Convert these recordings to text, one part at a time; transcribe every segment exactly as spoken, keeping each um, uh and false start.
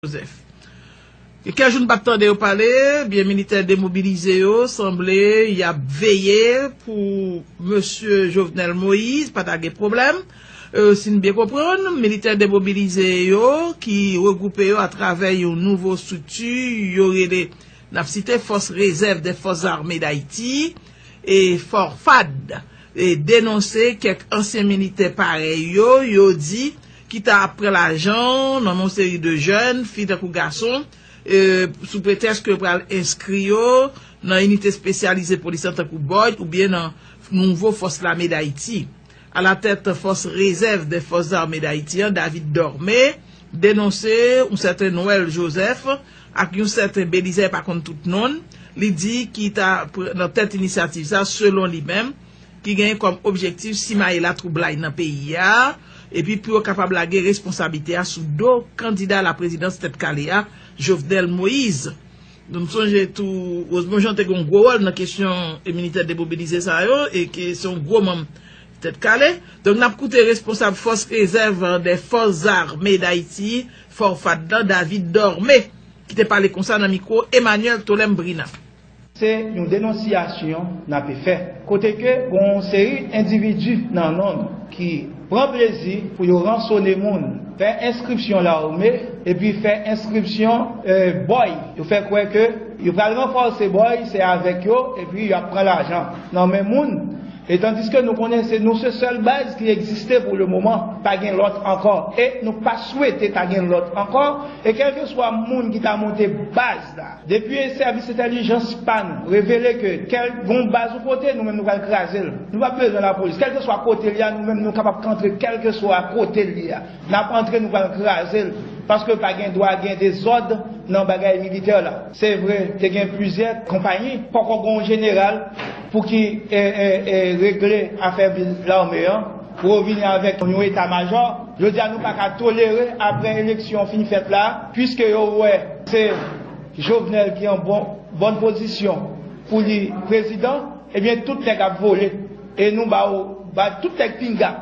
Joseph. Gen kèk jou n p ap tande yo pale, byen militè demobilize yo, sanble y ap veye pou mesye Jovenel Moïse, pa ta gen pwoblèm. E, si n byen konprann, militè demobilize yo ki regwoupe yo atravè yon nouvo estrikti yo rele, n ap site, Force Réserve des Forces Armées d'Haïti, e FORFAD, e denonse kèk ansyen militè parèy yo, yo di ki ta ap pran lajan nan yon seri de jèn, fi tankou gason, e, sou pretèks ke yo pral enskri yo nan inite espesyalize polis lan tankou BOID oubyen nan nouvo Fòs Lame Dayiti. Alatèt Fòs Rezèv dè Fòs Zame Dayiti an, David Dormé, denonse yon sèten Noël Joseph ak yon sèten Belizaire, pa konn tout non l, li di ki ta pr-, nan tèt inisyativ sa, selon li menm, ki genyen kòm objektif simaye latwoublay nan peyi a, epi pou yo kapab lage responsablite a sou do kandida laprezidans tèt kale a, Jovenel Moïse. Donk, m sonje tou, Rosemond Jean te gen yon gwo wòl nan kesyon e militè demobilize sa yo, e ke se yon gwo manm tèt kale. Donk, n ap koute responsab Fòs Rezèv dè Fòs Zame Dayiti, FORFAD lan, David Dormé, ki te pale konsa nan mikwo Emmanuel Tolem Brina. Se yon denonsiyasyon n ape fè. Kote ke gon seri endividi nan non ki pran plezi pou yo ransone moun, fè enskripsyon lame, epi fè enskripsyon, e, BOID. Yo fè kwè ke yo pral ranfòse BOID, se avèk yo, epi y ap pran lajan nan men moun. E tandiske nou konnen se nou se sèl baz ki egziste pou le moman, pa gen lòt ankò. E nou pa swete ta gen lòt ankò. E kèlkeswa moun ki ta monte baz la, depi sèvis entèlijans pa nou revele ke kèl gon baz yon kote, nou menm nou pral kraze l. Nou pa bezwen lapolis. Kèlkeswa kote l ye a, nou menm nou kapab antre kèlkeswa kote l ye a. N ap antre, nou pral kraze l. Paske pa gen dwa gen dezòd nan bagay militè la. Se vre, te gen plizyè konpayi, poko gen yon jeneral pou ki, e, e, e, regle afè lame an, pou yo vini avèk yon eta majò. Jodi a, nou pa ka tolere, apre eleksyon fin fèt la, piske yo wè se Jovenel ki an bon, bòn pozisyon pou li prezidan, ebyen, tout nèg ap vole. E nou ba yo, ba tout nèg pinga.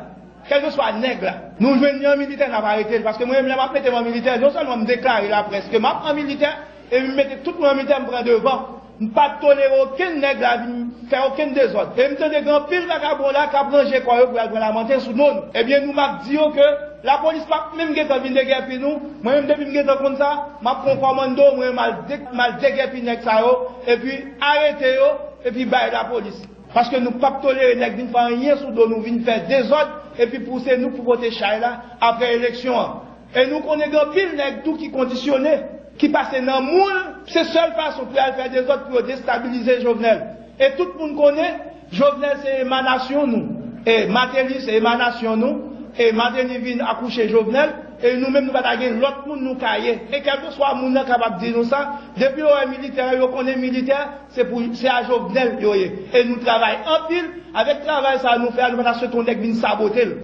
Kèlkeswa nèg la, nou jwenn li an militè, n ap arete l. Paske mwen menm, lè m ap mete m an militè, non sèlman m deklare laprès ke m ap an militè, epi m mete tout moun an militè, m pran devan. M p ap tolere okenn nèg la vin fè okenn dezòd. E m tande gen anpil vakabon la k ap ranje kò yo pou y al pran Lamanten sou non nou. Ebyen, nou m ap di yo ke lapolis p ap menm gentan vin degèpi nou. Mwen menm, depi m gentan konn sa, m ap pran kòmando, mwen menm m al de-, m al degèpi nèg sa yo, epi arete yo, epi bay lapolis. Paske nou p ap tolere nèg vin fè anyen sou do nou, vin fè dezòd, epi pouse nou pou pote chay la apre eleksyon an. E nou konnen gen anpil nèg tou ki kondisyone, ki pase nan moul, se sèl fason pou y al fè dezòd, pou yo destabilize Jovenel. E tout moun konnen, Jovenel se emanasyon nou. E Martelly se emanasyon nou. E Martelly vin akouche Jovenel. E nou menm, nou pa ta gen lòt moun nou ka ye. E kèlkeswa moun nan kapab di nou sa, depi yo wè militè, yo konnen militè, se pou, se a Jovenel yo ye. E nou travay anpil. Avèk travay sa a nou fè a, nou pa ta swete yon nèg vin sabote l.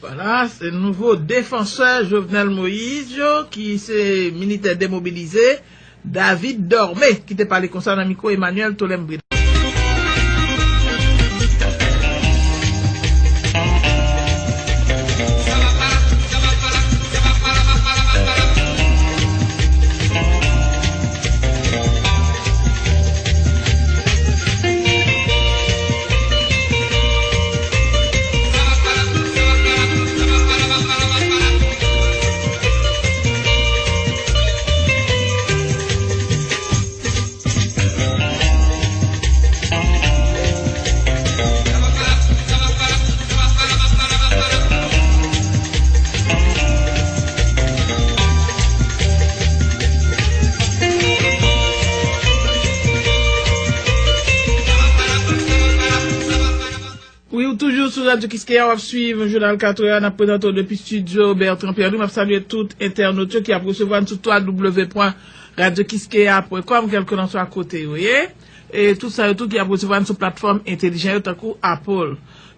Vwala, se nouvo defansè Jovenel Moïse yo, ki se militè demobilize, David Dormé, ki te pale konsa nan mikwo Emmanuel Tolem Brina. Wi, ou toujou sou Radyo Kiskeya, w ap swiv jounal katouya n ap prezante w depi estidyo Bertrand Pierre Louis. M ap salye tout entènot yo ki ap resevwa n sou w w w pwen radyo kiskeya pwen kòm, kèlkelanswa kote yo ye. E tout sa yo tou ki ap resevwa n sou platfòm entelijan yo tankou Apple.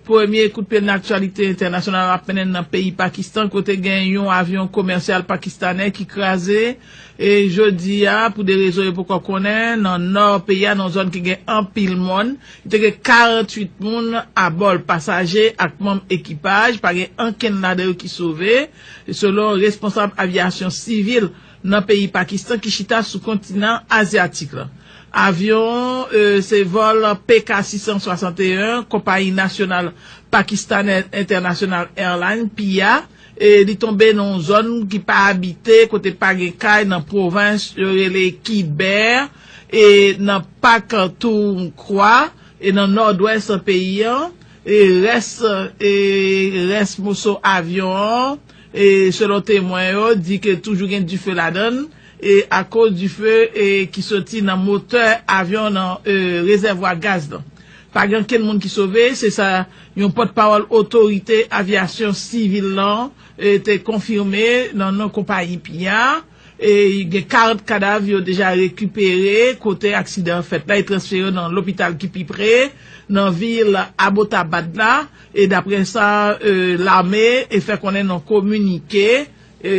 Premye kout pye nan aktyalite entènasyonal ap mennen n nan peyi Pakistan, kote gen yon avyon komèsyal pakistanè ki kraze, e jodi a, pou de rezon yo poko konnen, nan nò peyi a, nan yon zòn ki gen anpil mòn, li te gen karanntuit moun abò l, pasaje ak manm ekipaj, pa gen ankenn ladan yo ki sove, selon responsab avyasyon sivil nan peyi Pakistan ki chita sou kontinan azyatik la. Avyon, e, se vòl P K sis san swasanteyen, konpayi nasyonal Pakistan International Airlines, P I A, e li tonbe nan yon zòn ki pa abite, kote pa gen kay, nan pwovens yo rele Khyber, e nan Pakhtunkhwa, e nan nòdwès peyi an, e rès, e rès moso avyon an, e selon temwen yo, di ke toujou gen dife ladan l, e akoz dife, e ki soti nan motè avyon nan, e rezèvwa gaz lan. Pa gen ankenn moun ki sove, se sa yon pòtpawòl otorite avyasyon sivil lan, e te konfime nan non konpayi P I A. E gen karant kadav yo deja rekipere kote aksidan an fèt la, e transfere nan lopital ki pi pre, nan vil Abbottabad la. E daprè sa, e, lame e fè konnen nan kominike, e,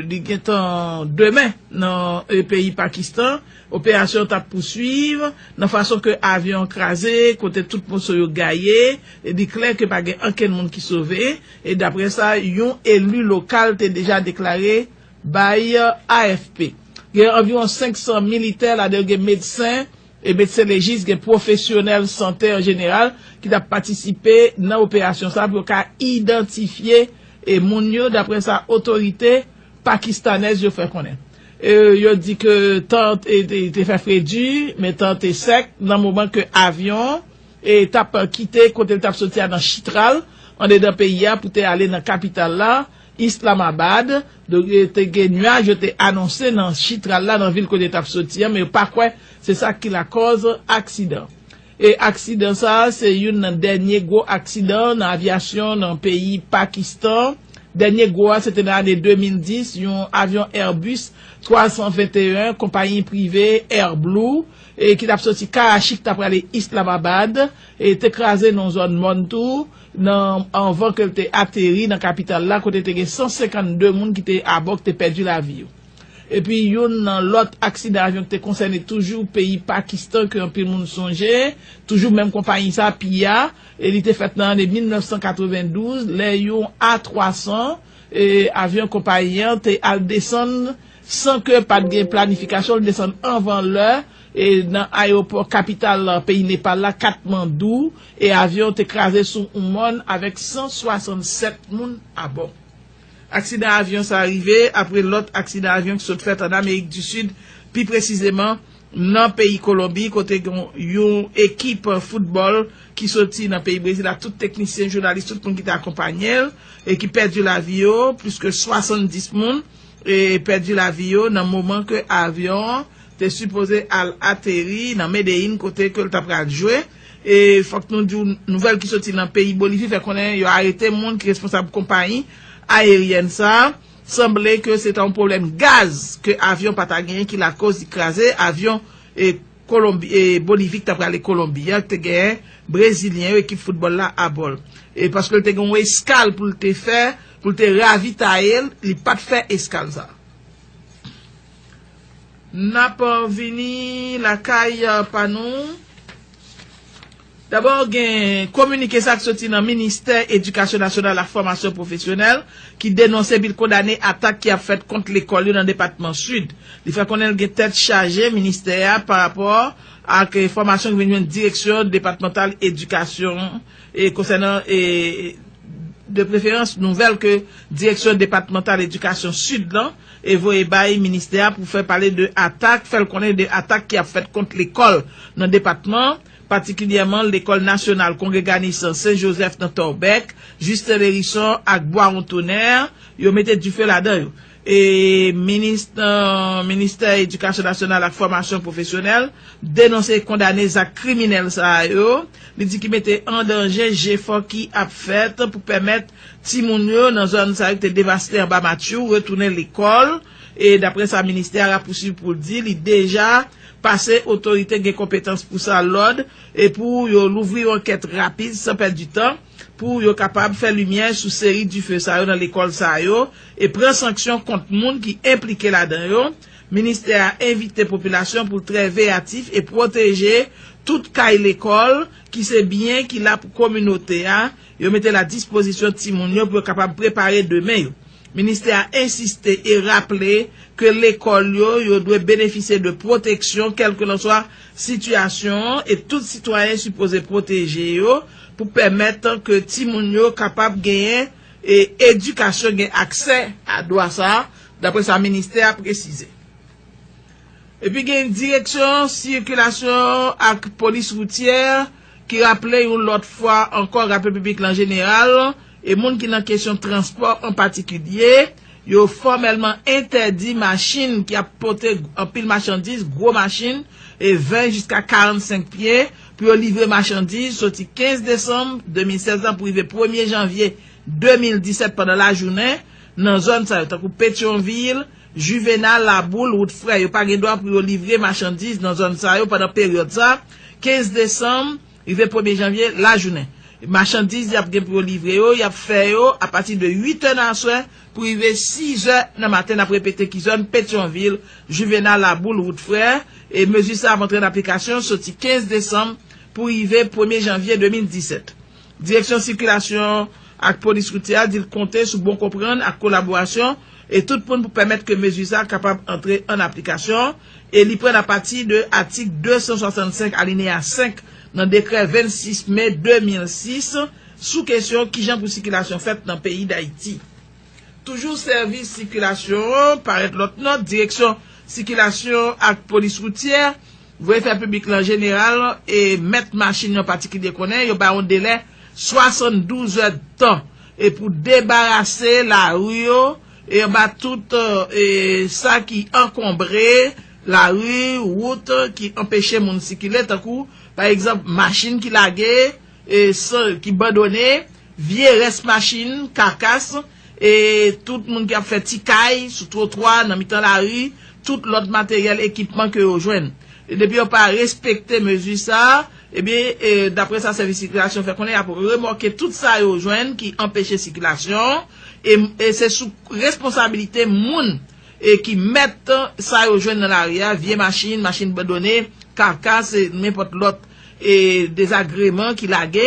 li gentan demen nan, e, peyi Pakistan. Operasyon t ap pouswiv nan fason ke avyon an kraze, kote tout moso yo gaye. E li klè ke pa gen ankenn moun ki sove. E daprè sa, yon eli lokal te deja deklare bay A F P. Gen anviwon senk san militè, ladan yo gen medsen, e medsen lejis, gen pwofesyonèl sante an jeneral ki t ap patisipe nan operasyon sa a pou yo ka idantifye, e, moun yo, daprè sa otorite pakistanèz yo fè konnen. E, yo di ke tan te, te, te fè fredi, men tan te sèk nan moman ke avyon e t ap kite kote l t ap soti a nan Chitral, andedan peyi a, pou te ale nan kapital la, Islamabad. Donk, e te gen nyaj yo te anonse nan Chitral la, nan vil kote l t ap soti an, men yo pa kwè se sa ki lakòz aksidan. E aksidan sa a, se youn nan dènye gwo aksidan nan avyasyon nan peyi Pakistan. Dènye gwo a, se te nan ane de mil dis, yon avyon Airbus twa san venteyen, konpayi prive Air Blue, e ki t ap soti Karachi, ki t ap prale Islamabad, e te kraze nan zòn mòn tou, nan, anvan ke l te ateri nan kapital la, kote te gen san senkannde moun ki te abò, ki te pèdi lavi yo. Epi youn nan lòt aksidan avyon ki te konsène toujou peyi Pakistan, ke anpil moun sonje, toujou menm konpayi sa, P I A, e li te fèt nan ane mil nèf san katrevendouz, lè yon A twa san, e avyon konpayi an te al desann san ke pa t gen planifikasyon, li desann anvan lè, e nan ayewopò kapital peyi Nepal la, Katmandou, e avyon te kraze sou yon mòn avèk san swasannsèt moun abò. Aksidan avyon sa a rive apre lòt aksidan avyon ki sot fèt ann Amerik di Sid, pi presizeman nan peyi Kolonbi, kote gen yon ekip foutbòl ki soti nan peyi Brezil ak tout teknisyen, jounalis, tout moun ki te akonpanye l, e ki pèdi lavi yo, plis ke swasanndis moun, e pèdi lavi yo nan moman ke avyon an te sipoze al ateri nan Medellín, kote ke l ta pral jwe. E fòk nou di w, nouvèl ki soti nan peyi Bolivi fè konnen yo arete moun ki responsab konpayi ayeryèn sa a. Sanble ke se ta yon pwoblèm gaz ke avyon pa ta genyen ki lakòz li kraze. Avyon, e, Kolonbi, e, Bolivi ki ta prale Kolonbi a, ki te genyen Brezilyen yo, ekip foutbòl la, abò l. E paske l te gen yon eskal pou l te fè, pou l te ravitaye l, li pa t fè eskal sa a. N ap vini lakay, e, pa nou. Dabò, gen kominike sa k soti nan Ministè Edikasyon Nasyonal ak Fòmasyon Pwofesyonèl ki denonse epi l kondane atak ki ap fèt kont lekòl yo nan depatman Sid. Li fè konnen l gen tèt chaje ministè a pa rapò ak, e, enfòmasyon ki vin jwenn Direksyon Depatmantal Edikasyon, e, konsènan, e, de preferans, nouvèl ke Direksyon Depatmantal Edikasyon Sid lan, e, voye bay ministè a pou fè pale de atak, fè l konnen de atak ki ap fèt kont lekòl nan depatman, patikilyèman lekòl nasyonal kongreganis Sen Jozèf nan Tòbèk, Jisten Lerison ak Bwawon Tonè, yo mete dife ladan yo. E minis nan Ministè Edikasyon Nasyonal ak Fòmasyon Pwofesyonèl denonse e kondane zak kriminèl sa a yo. Li di ki mete an danje jefò ki ap fèt pou pèmèt timoun yo nan zòn sa yo ki te devaste anba Matthew retounen lekòl. E daprè sa ministè a rapousuiv pou l di, li deja pase otorite gen konpetans pou sa lòd e pou yo louvri yon ankèt rapid san pèdi tan pou yo kapab fè limyè sou seri dife sa yo nan lekòl sa yo e pran sanksyon kont moun ki enplike ladan yo. Ministè a envite popilasyon pou l trè veyatif e pwoteje tout kay lekòl ki se byen ki la pou kominote a, yo mete l a dispozisyon timoun yo pou yo kapab prepare demen yo. Ministè a ensiste e raple ke lekòl yo, yo dwe benefisye de pwoteksyon kèlkelanswa sitiyasyon an e tout sitwayen sipoze pwoteje yo pou pèmèt ke timoun yo kapab genyen e edikasyon, gen aksè a dwa sa a, daprè sa ministè a presize. Epi gen direksyon sikilasyon ak polis woutyè ki raple yon lòt fwa ankò raple piblik lan jeneral e moun ki nan kesyon transpò an patikilye, yo fòmèlman entèdi machin ki ap pote anpil machandiz, gwo machin e ven jiska karannsenk pye pou yo livre machandiz soti kenz desanm de mil sèz lan pou rive premye janvye de mil disèt pandan lajounen nan zòn sa yo tankou Petyonvil, Juvenal, Laboul, Wout Frè. Yo pa gen dwa pou yo livre machandiz nan zòn sa yo pandan peryòd sa, kenz desanm rive premye janvye lajounen. Machandiz y ap gen pou yo livre yo, y ap fè yo apati de uit è nan aswè pou rive sis è nan maten. N ap repete ki zòn: Petyonvil, Juvenal, Laboul, Wout Frè. E mezi sa ap antre an aplikasyon soti kenz desanm pou rive premye janvye de mil disèt. Direksyon sikilasyon ak polis woutyè a di l konte sou bon konprann ak kolaborasyon e tout moun pou pèmèt ke mezi sa a kapab antre an aplikasyon e li pran apati de atik de san swasannsenk alineya senk nan dekrè vennsis me de mil sis sou kesyon kijan pou sikilasyon fèt nan peyi Dayiti. Toujou sèvis sikilasyon an, parèt lòt nòt, direksyon sikilasyon ak polis woutyè voye fè piblik lan jeneral e mèt machin yo an patikilye konnen yo bay yon delè swasanndouz èdtan e pou debarase lari yo e anba tout e sa ki ankonbre lari, wout ki anpeche moun sikile, tankou pa egzanp machin ki lage e san ki bandone, vye rès machin, kakas e tout moun ki ap fè ti kay sou twotwa nan mitan lari, tout lòt materyèl, ekipman ke yo jwenn. E depi yo pa respekte mezi sa a, ebyen e daprè sa sèvis sikilasyon fè konnen y ap remòke tout sa yo jwenn ki anpeche sikilasyon e, e se sou responsabilite moun e ki mèt sa yo jwenn nan lari a, vye machin, machin bandone, kakas e nenpòt lòt e dezagreman ki lage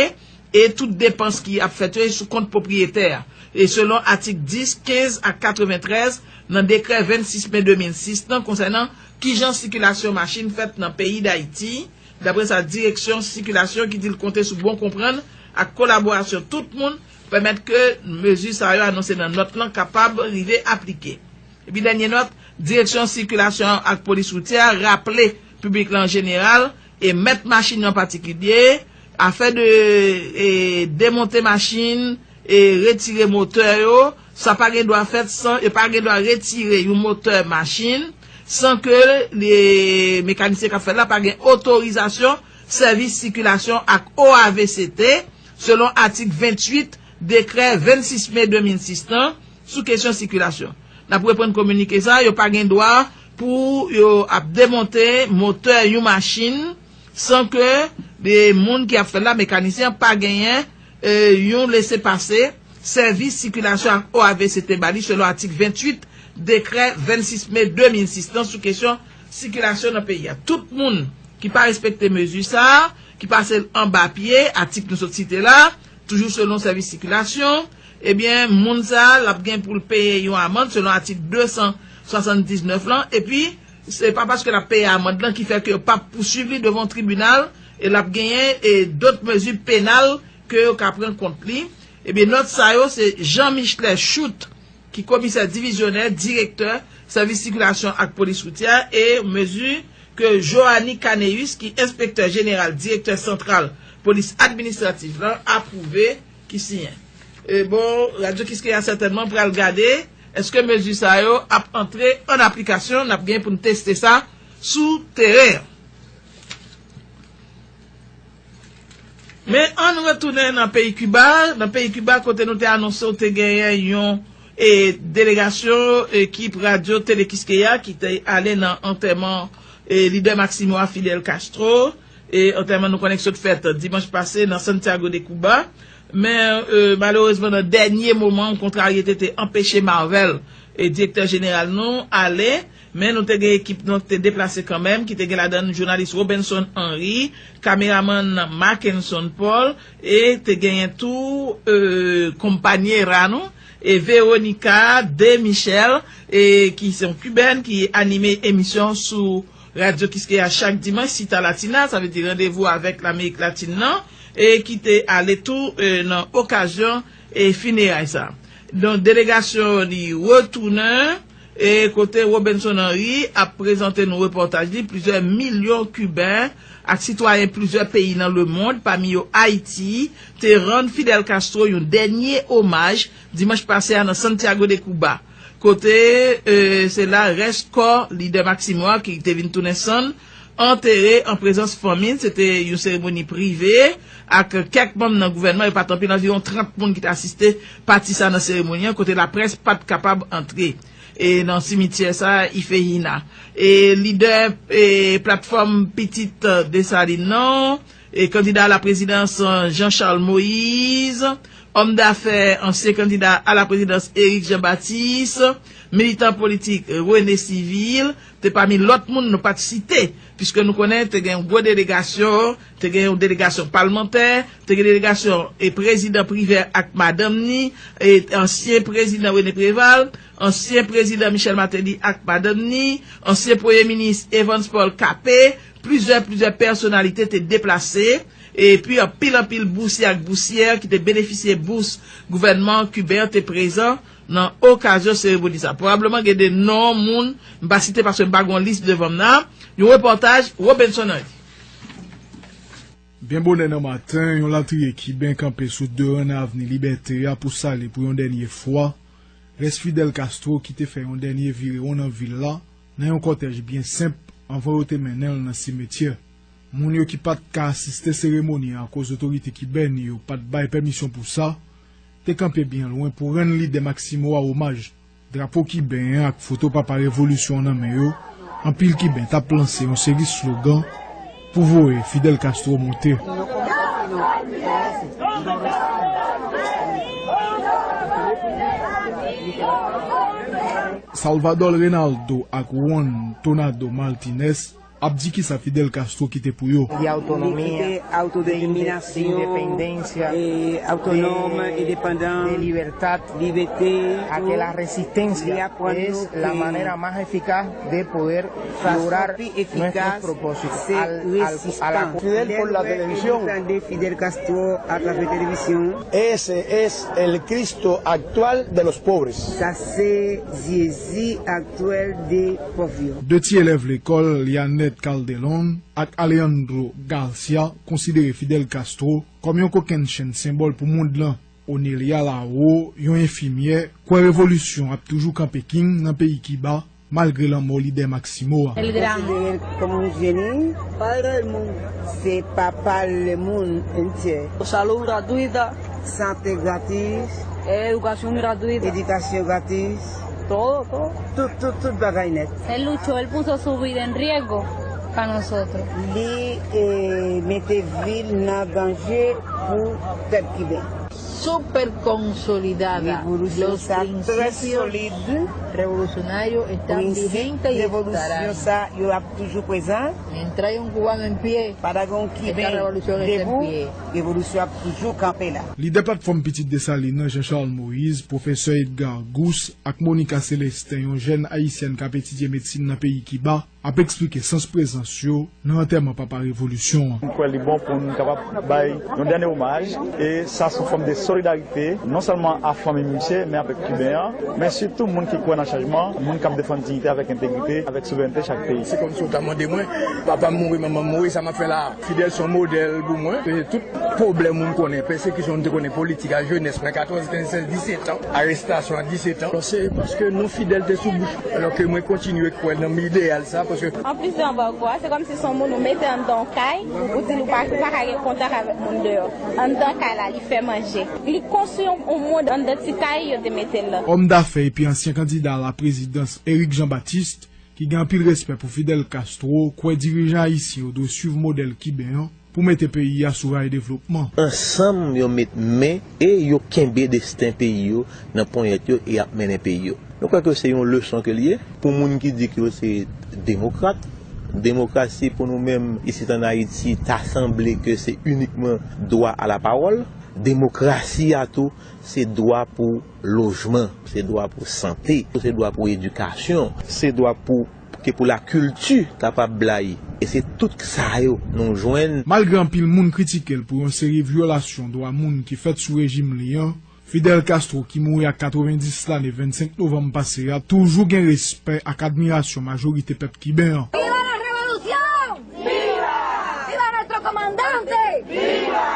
e tout depans ki ap fèt yo e sou kont pwopriyetè a e selon atik dis, kenz ak katreventrèz nan dekrè vennsis me de mil sis lan konsènan kijan sikilasyon machin fèt nan peyi Dayiti, daprè sa direksyon sikilasyon ki di l konte sou bon konprann ak kolaborasyon tout moun pèmèt ke mezi sa yo anonse nan nòt lan kapab rive aplike. Epi dènye nòt, direksyon sikilasyon ak polis woutyè a raple piblik lan an jeneral e mèt machin yo an patikilye, afè de e, demonte machin e retire motè yo, sa pa gen dwa fèt san, yo pa gen dwa retire yon motè machin san ke mekanisyen k ap fè l la pa gen otorizasyon sèvis sikilasyon ak O A V C T selon atik venntuit dekrè vennsis me de mil sis lan sou kesyon sikilasyon. N ap reprann kominike sa, yo pa gen dwa pou yo ap demonte motè yon machin san ke de moun ki ap fè l la, mekanisyen an, pa genyen e, yon lese pase sèvis sikilasyon ak O A V C T ba li selon atik venntuit dekrè vennsis me de mil sis lan sou kesyon sikilasyon nan peyi a. Tout moun ki pa respekte mezi sa a, ki pase l anba pye, atik nou sot site la, toujou selon sèvis sikilasyon, ebyen, moun sa a, l ap gen pou l peye yon amann selon atik de san swasanndiznèf lan, epi se pa paske l ap peye amann lan ki fè ke yo p ap pouswiv li devan yon tribinal, e l ap genyen e dòt mezi penal ke yo ka pran kont li. Ebyen, nòt sa yo, se Jean Michelet Choute, ki komisè divizyonè, direktè sèvis sikilasyon ak polis woutyè, e mezi ke Johanny Caneus, ki enspektè jeneral, direktè santral polis administratif lan, apwouve, ki siyen. E bon, Radyo Kiskeya sètènman pral gade èske mezi sa yo ap antre an aplikasyon, n ap gen pou n teste sa sou teren an. Men ann retounen nan peyi Kiba. Nan peyi Kiba, kote nou te anonse w te genyen yon e, delegasyon ekip Radyo Tele Kiskeya ki te ale nan antèman e, lidè Maximo a, Fidel Castro, e antèman nou konnen ki sot fèt dimanch pase nan Santiago de Cuba. Men, e, malerezman, nan dènye moman, kontraryete te anpeche Marvel, e, direktè jeneral nou, ale. Men nou te gen ekip nou ki te deplase kanmenm, ki te gen ladan jounalis Robenson Henry, kameramann Mackenson Paul, e te genyen tou, e, konpayera nou, e Veronica de Michel, e ki se yon kibèn ki anime emisyon sou Radyo Kiskeya chak dimanch, Cita Latina, sa vle di randevou avèk Lamerik Latin nan, e ki te ale tou, e, nan okazyon, e, fineray sa. Donk, delegasyon li retounen, e kote Robenson Henry ap prezante nou repòtaj li, plizyè milyon Kiben ak sitwayen plizyè peyi nan lemond, pami yo Ayiti, te rann Fidel Castro yon dènye omaj dimanch pase a nan Santiago de Cuba, kote, e, se la rès kò lidè Maximo a ki te vin tounen sann, antere an prezans fanmi l. Se te yon seremoni prive ak kèk manm nan gouvènman, yo pa t anpil, anviwon trant moun ki te asiste pati sa nan seremoni an, kote laprès pa t kapab antre, e, nan simityè sa, Ifejina. E lidè, e, platfòm Pitit Desalin nan, e kandida a la prezidans Jean Charles Moïse, òm dafè, ansyen kandida a la prezidans Eric Jean Baptiste, militan politik René Civil, te pami lòt moun nou pa t site, piske nou konnen te gen yon gwo delegasyon, te gen yon delegasyon palmantè, te gen delegasyon e prezidan Privè ak madanm ni, e ansyen prezidan René Préval, ansyen prezidan Michel Martelly ak madanm ni, ansyen premye minis Evans Paul Capet, plizyè, plizyè pèsonalite te deplase, epi anpil, anpil bousye ak bousyè ki te benefisye bous gouvènman kiben an te prezan nan okazyon seremoni sa. Pwobableman gen de non moun m pa site paske m pa gen yon lis devan m nan. Yon repòtaj, Robenson Henry. Byen bonè nan maten, yon latriye kiben kanpe sou de ran nan Avni Libète a pou sali pou yon dènye fwa rès Fidel Castro ki te fè yon dènye virewon nan vil la nan yon kòtèj byen senp anvan yo te mennen l nan simetyè. Moun yo ki pa t ka asiste seremoni an akoz otorite kibèn yo pa t bay pèmisyon pou sa, te kanpe byen lwen pou rann lidè Maximo a omaj. Drapo kiben an ak foto papa revolisyon an nan men yo, anpil kiben t ap lanse yon seri slogan pou voye Fidel Castro monte. Salvador Reynaldo ak Juan Tonado Martinez ap di kisa Fidel Castro kite pou yo. De autonomía, de independencia, eh, autonòm, de, indepandan, de libertad, libète, a que la resistencia es la manera más eficaz de poder lograr nuestros propósitos. Al, al, a la Fidel por la televisión. Tande Fidel Castro atravè televizyon. Ese es el Cristo actual de los pobres. Sa se Jezi aktyèl de pòv yo. De ti elèv lekòl, Lianet Calderón ak Alejandro Garcia, konsidere Fidel Castro kòm yon kokennchenn senbòl pou mond lan. Onelia Laro, yon enfimyè, kwè revolisyon ap toujou kanpe king nan peyi Kiba, malgre lanmò lidè Maximo a. El gran. Konsidere l kòm yon jeni. Padre del mundo. Se papa lemonn antye. Salud gratuita. Sante gratis. Educación gratuita. Edikasyon gratis. Todo, todo. Tout, tout, tout bagay nèt. Él luchó, él puso su vida en riesgo pa nosotros. Li, eh, mete vi l nan danje pou pèp kiben. Súper consolidada. Revolisyon sa trè solid. Los principios revolucionarios están vigentes y estarán. Prensip revolisyon sa yo ap toujou prezan. Mientras hay un cubano en pie, esta revolución está en pie. Pandan gen yon kiben debou, revolisyon ap toujou kanpe la. Lidè platfòm Pitit Desalin nan, Jean Charles Moïse, pwofesè Edgar Gousse ak Monica Célestin, yon jèn ayisyèn k ap etidye medsin nan peyi Kiba, ap eksplike sans prezans yo nan antèman papa revolisyon an. M kwè li bon pou n kapab bay yon dènye omaj, e sa se yon fòm de solidarite, non sèlman a fanmi misye, men avèk Kiben an, men sitou moun ki kwè nan chanjman, moun k ap defann diyite avèk entegrite, avèk souverènte chak peyi. Se kòmsi w ta mande mwen, papa m mouri, manman m mouri, sa m ap fè la a? Fidel se yon modèl pou mwen. E tout pwoblèm moun konnen, pèsekisyon nou te konnen, politik a jenès mwen, katòz, kenz, sèz, disèt an, arestasyon a disèt an. Se paske non Fidel te sou bouch. Alò ke mwen kontinye kwè nan ideyal sa, paske. Anplis de anbago a, se kòmsi se yon moun ou mete anndan yon kay, ou di l ou pa, ou pa ka gen kontak avèk moun deyò. Anndan kay la, li fè manje. Li konstwi yon, yon mond anndan ti kay yo te mete l lan. Òm dafè epi ansyen kandida a la prezidans Eric Jean Baptiste ki gen anpil respè pou Fidel Castro, kwè dirijan ayisyen yo dwe swiv modèl kiben an pou mete peyi a sou ray devlopman. Ansanm, yo met men e yo kenbe desten peyi yo nan ponyèt yo e y ap mennen peyi yo. Nou kwè ke se yon leson ke l ye pou moun ki di ke yo se demokrat. Demokrasi pou nou menm isit ann Ayiti, ta sanble ke se inikman dwa a la pawòl. Demokrasi a tou, se dwa pou lojman, se dwa pou sante, se dwa pou edikasyon, se dwa pou ke pou lakilti kapab blayi. E se tout sa yo nou jwenn. Malgre anpil moun kritike l pou yon seri vyolasyon dwa moun ki fèt sou rejim li an, Fidel Castro, ki mouri ak katrevenndis lane vennsenk novanm pase a, toujou gen respè ak admirasyon majorite pèp kiben an. ¡Viva la revolución! ¡Viva! ¡Viva nuestro comandante! ¡Viva!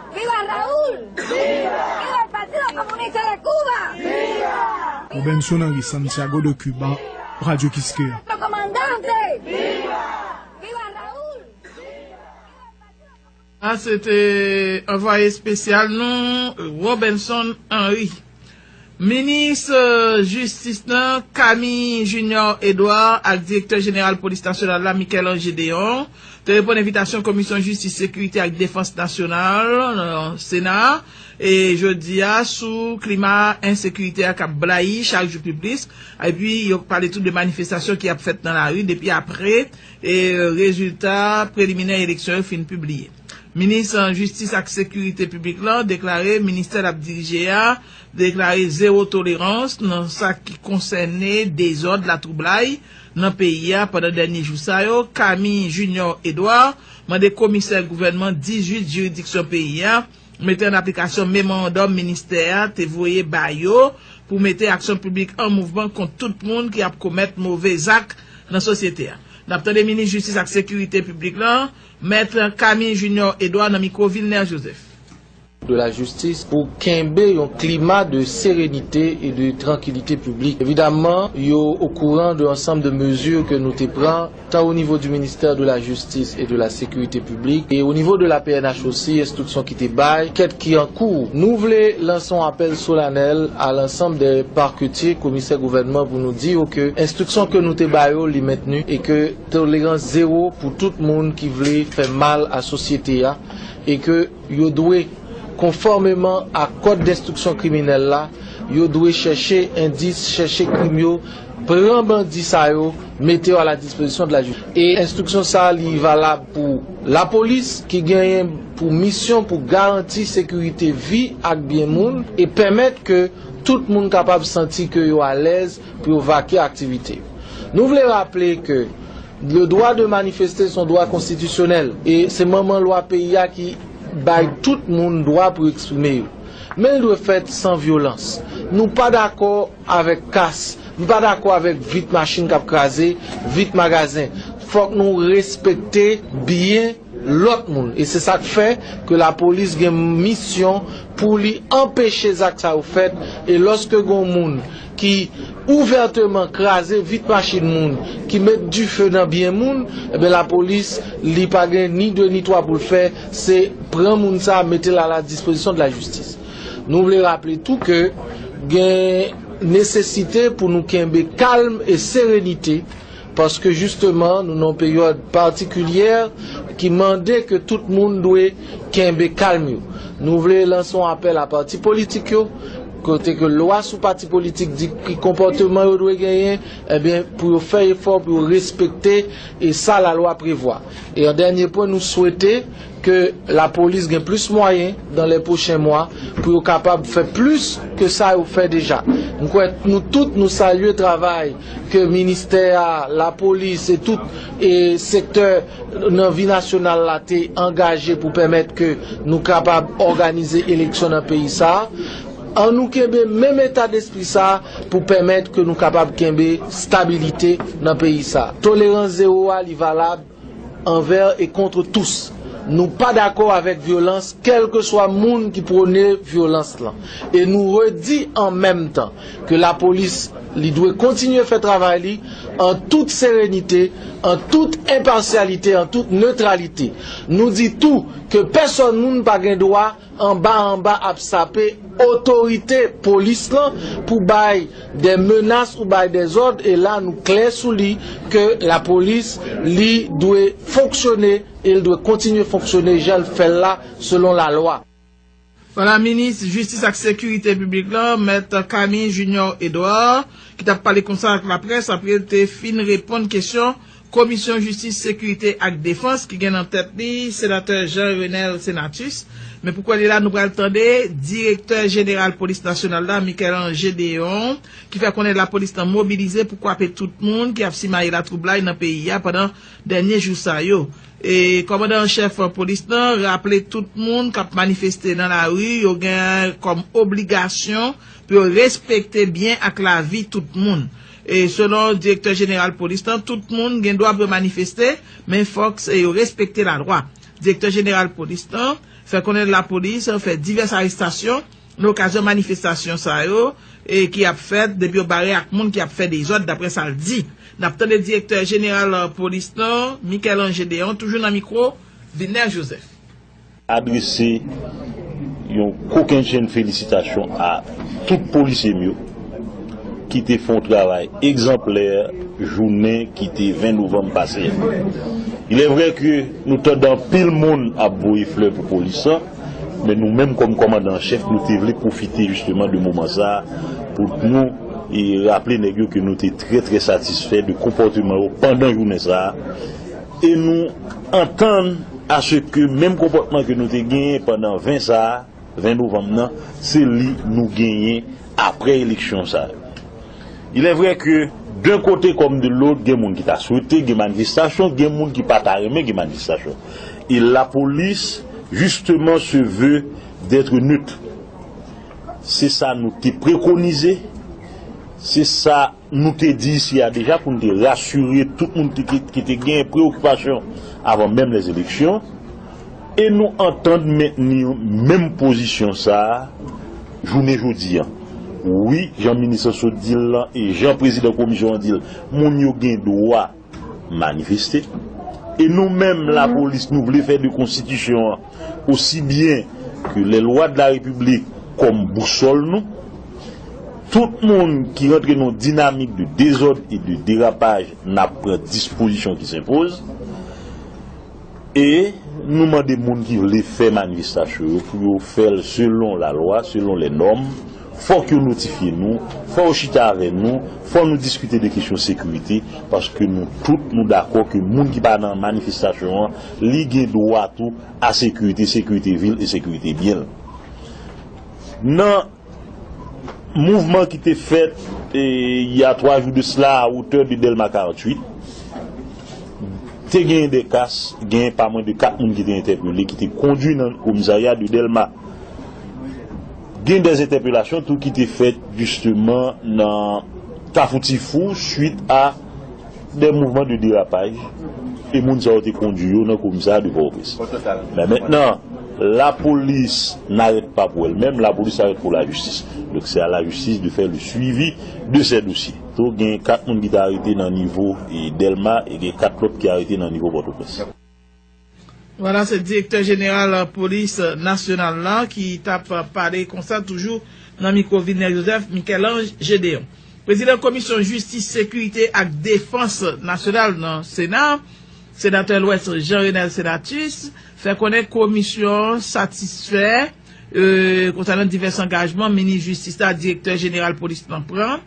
¡Viva Raúl! ¡Viva! ¡Viva el Partido Comunista de Cuba! ¡Viva! Robenson Henry, Santiago de Cuba, Radio Kiskeya. ¡Nuestro comandante! ¡Viva! ¡Viva Raúl! A se te anvwaye espesyal nou, Robenson Henry. Minis eh, Jistis nan, Camille Junior Edouard, ak Direktè Jeneral Polis Nasyonal la, Michel-Ange Deon, te reponn envitasyon Komisyon Jistis, Sekirite ak Defans Nasyonal, eh, Sena, e jodi a sou klima ensekirite a k ap blayi chak jou pi plis. Epi yo pale tou de manifestasyon ki ap fèt nan lari depi apre e rezilta preliminè eleksyon yo fin pibliye. Minis Jistis ak Sekirite Piblik lan deklare ministè l ap dirije a deklare zewo tolerans nan sa ki konsène dezòd, latwoublay nan peyi a pandan dènye jou sa yo. Camille Junior Edouard mande komisè gouvènman dizuit jiridiksyon peyi a mete an aplikasyon memorandòm ministè a te voye ba yo pou mete aksyon piblik an mouvman kont tout moun ki ap komèt move zak nan sosyete a. N ap tande minis jistis ak sekirite piblik lan, Mèt Camille Junior Edouard nan mikwo Vilner Joseph. de la justice pour kenbe yon klima de sérénité et de tranquillité publique. Évidemment, yo au courant de ensemble de mesures que nous te pran tant au niveau du ministère de la Justice et de la Sécurité publique et au niveau de la P N H aussi, enstriksyon ki te bay, kèt ki an kou. Nou vle lanse yon apèl solanèl à l'ensemble des parquetiers, commissaires gouvènman pou nou di yo ke enstriksyon ke nou te ba yo li mentni e ke tolerans zewo pou tout moun ki vle fè mal a sosyete a e ke yo dwe konfòmeman ak kòd denstriksyon kriminèl la, yo dwe chèche endis, chèche krim yo, pran bandi sa yo, mete yo a la dispozisyon de la jistis. E enstriksyon sa a li valab pou lapolis ki genyen pou misyon pou garanti sekirite vi ak byen moun e pèmèt ke tout moun kapab santi ke yo alèz pou yo vake aktivite yo. Nou vle raple ke le droit de manifester se yon dwa konstitisyonèl e se manman lwa peyi a ki bay tout moun dwa pou eksprime yo. Men l dwe fèt san vyolans. Nou pa dakò avèk kas. M pa dakò avèk vit machin k ap kraze, vit magazen. Fòk nou respekte byen lòt moun. E se sa k fè ke lapolis gen misyon pou li anpeche zak sa yo fèt. E lòske gen yon moun ki ouvèteman kraze vit machin moun, ki met dife nan byen moun, ebyen lapolis li pa gen ni de ni twa pou l fè, se pran moun sa a mete l a la dispozisyon de la jistis. Nou vle raple tou ke gen nesesite pou nou kenbe kalm e serenite paske jisteman nou nan yon peryòd patikilyè ki mande ke tout moun dwe kenbe kalm yo. Nou vle lanse yon apèl a pati politik yo, kote ke lwa sou pati politik di ki konpòteman yo dwe genyen, ebyen pou yo fè efò pou yo respekte e sa lalwa prevwa. E an dènye pwen, nou swete ke lapolis gen plis mwayen dans les prochains mois pou yo kapab fè plis ke sa yo fè deja. M kwè nou tout nou salye travay ke ministè a, lapolis e tout e sektè nan vi nasyonal la te angaje pou pèmèt ke nou kapab òganize eleksyon nan peyi sa a. An nou kenbe menm eta despri sa a pou pèmèt ke nou kapab kenbe stabilite nan peyi sa a. Tolerans zewo a li valab anvè e kont tous. Nou pa dakò avèk vyolans, kèlkeswa moun ki pwone vyolans lan. E nou redi an menm tan ke lapolis Li dwe kontinye fè travay li an tout serenite, an tout enpasyalite, an tout netralite. Nou di tou ke pèsonn moun pa gen dwa anba anba ap sape otorite polis lan pou bay de menas ou bay de zòd, e la nou klè sou li ke lapolis li dwe fonksyone e l dwe kontinye fonksyone jan l fè l la selon lalwa. Vwala, minis jistis ak sekirite piblik lan, mèt Camille Junior Edouard, ki t ap pale konsa ak laprès apre l te fin reponn kesyon Komisyon Jistis, Sekirite ak Defans, ki gen nan tèt li Senatè Jean Renel Senatus. Men pou kounye la, nou pral tande Direktè Jeneral Polis Nasyonal la, Michel-Ange Gédéon, ki fè konnen lapolis lan mobilize pou kwape tout moun ki ap simaye latwoublay nan peyi a pandan dènye jou sa yo. E kòmandan an chèf polis lan raple tout moun k ap manifeste nan lari yo gen kòm obligasyon pou yo respekte byen ak lavi tout moun. E selon direktè jeneral polis lan, tout moun gen dwa pou yo manifeste, men fòk se yo respekte lalwa. Direktè jeneral polis lan fè konnen lapolis fè divès arestasyon nan okazyon manifestasyon sa yo e ki ap fèt depi yo bare ak moun ki ap fè dezòd, daprè sa l di. N ap tande direktè jeneral polis lan, Michel-Ange Gédéon, toujou nan mikwo Vilner Joseph. Adrese yon kokennchenn felisitasyon a tout polisye m yo ki te fè yon travay egzanplè jounen ki te ven novanm pase a. Il est vrai que nou tande anpil moun ap voye flè pou polis lan, men nou menm kòm kòmandan an chèf, nou te vle pwofite jisteman de moman sa a pou nou e raple nèg yo ke nou te trè trè satisfè de konpòteman yo pandan jounen sa a. E nou antann aske menm konpòtman ke nou te genyen pandan ven sa a, ven novanm nan, se li nou genyen apre eleksyon sa yo. Il est vrai que d'un côté comme de l'autre, gen moun ki ta swete gen manifestasyon, gen moun ki pa ta renmen gen manifestasyon. E lapolis, justement, se veut d'être neutre. Se sa nou te prekonize, se sa nou te di isi a deja pou nou te rasire tout moun ki te, ki te gen preokipasyon avan menm lèzeleksyon. E nou antann mentni menm pozisyon sa a jounen jodi a. Wi, jan minis lan sot di l lan e jan prezidan komisyon an di l, moun yo gen dwa manifeste. E nou menm, lapolis, nou vle fè de konstitisyon an, osi byen ke les lois de la République, kòm bousòl nou. Tout moun ki rantre nan yon dinamik de dezòd e de derapaj, n ap pran dispozisyon ki senpoz. E nou mande moun ki vle fè manifestasyon yo pou yo fè l selon lalwa, selon les normes. Fòk yo notifye nou, fò yo chita avè nou, fò nou diskite de kesyon sekirite, paske nou tout nou dakò ke moun ki pa nan manifestasyon an, li gen dwa tou a sekirite, sekirite vi l e sekirite byen l. Nan mouvman ki te fèt e, il y a trois jours de cela, à hauteur de Dèlma karanntuit, te genyen de kas, genyen pa mwen de kat moun ki te entèpele, ki te kondui nan komisarya de Dèlma. Gen de entèpelasyon tou ki te fèt jisteman nan Kafou Tifou swit a de mouvman de derapaj e moun sa yo te kondui yo nan komisarya de Pòtoprens. Men mentnan, lapolis n'arrête pas pour elle-même, lapolis arèt pou lajistis. Donk se a lajistis de fè le suivi de ces dossiers. Tou gen kat moun ki te arete nan nivo e Dèlma e gen kat lòt ki arete nan nivo Pòtoprens. Vwala, se direktè jeneral polis nasyonal la ki t ap pale konsa toujou nan mikwo Vilner Joseph, Michel-Ange Gédéon. Prezidan Komisyon Jistis, Sekirite ak Defans Nasyonal nan Sena, Senatè Lwès Jean Renel Senatus, fè konnen komisyon an satisfè e, konsènan divès angajman minis jistis la, direktè jeneral polis lan pran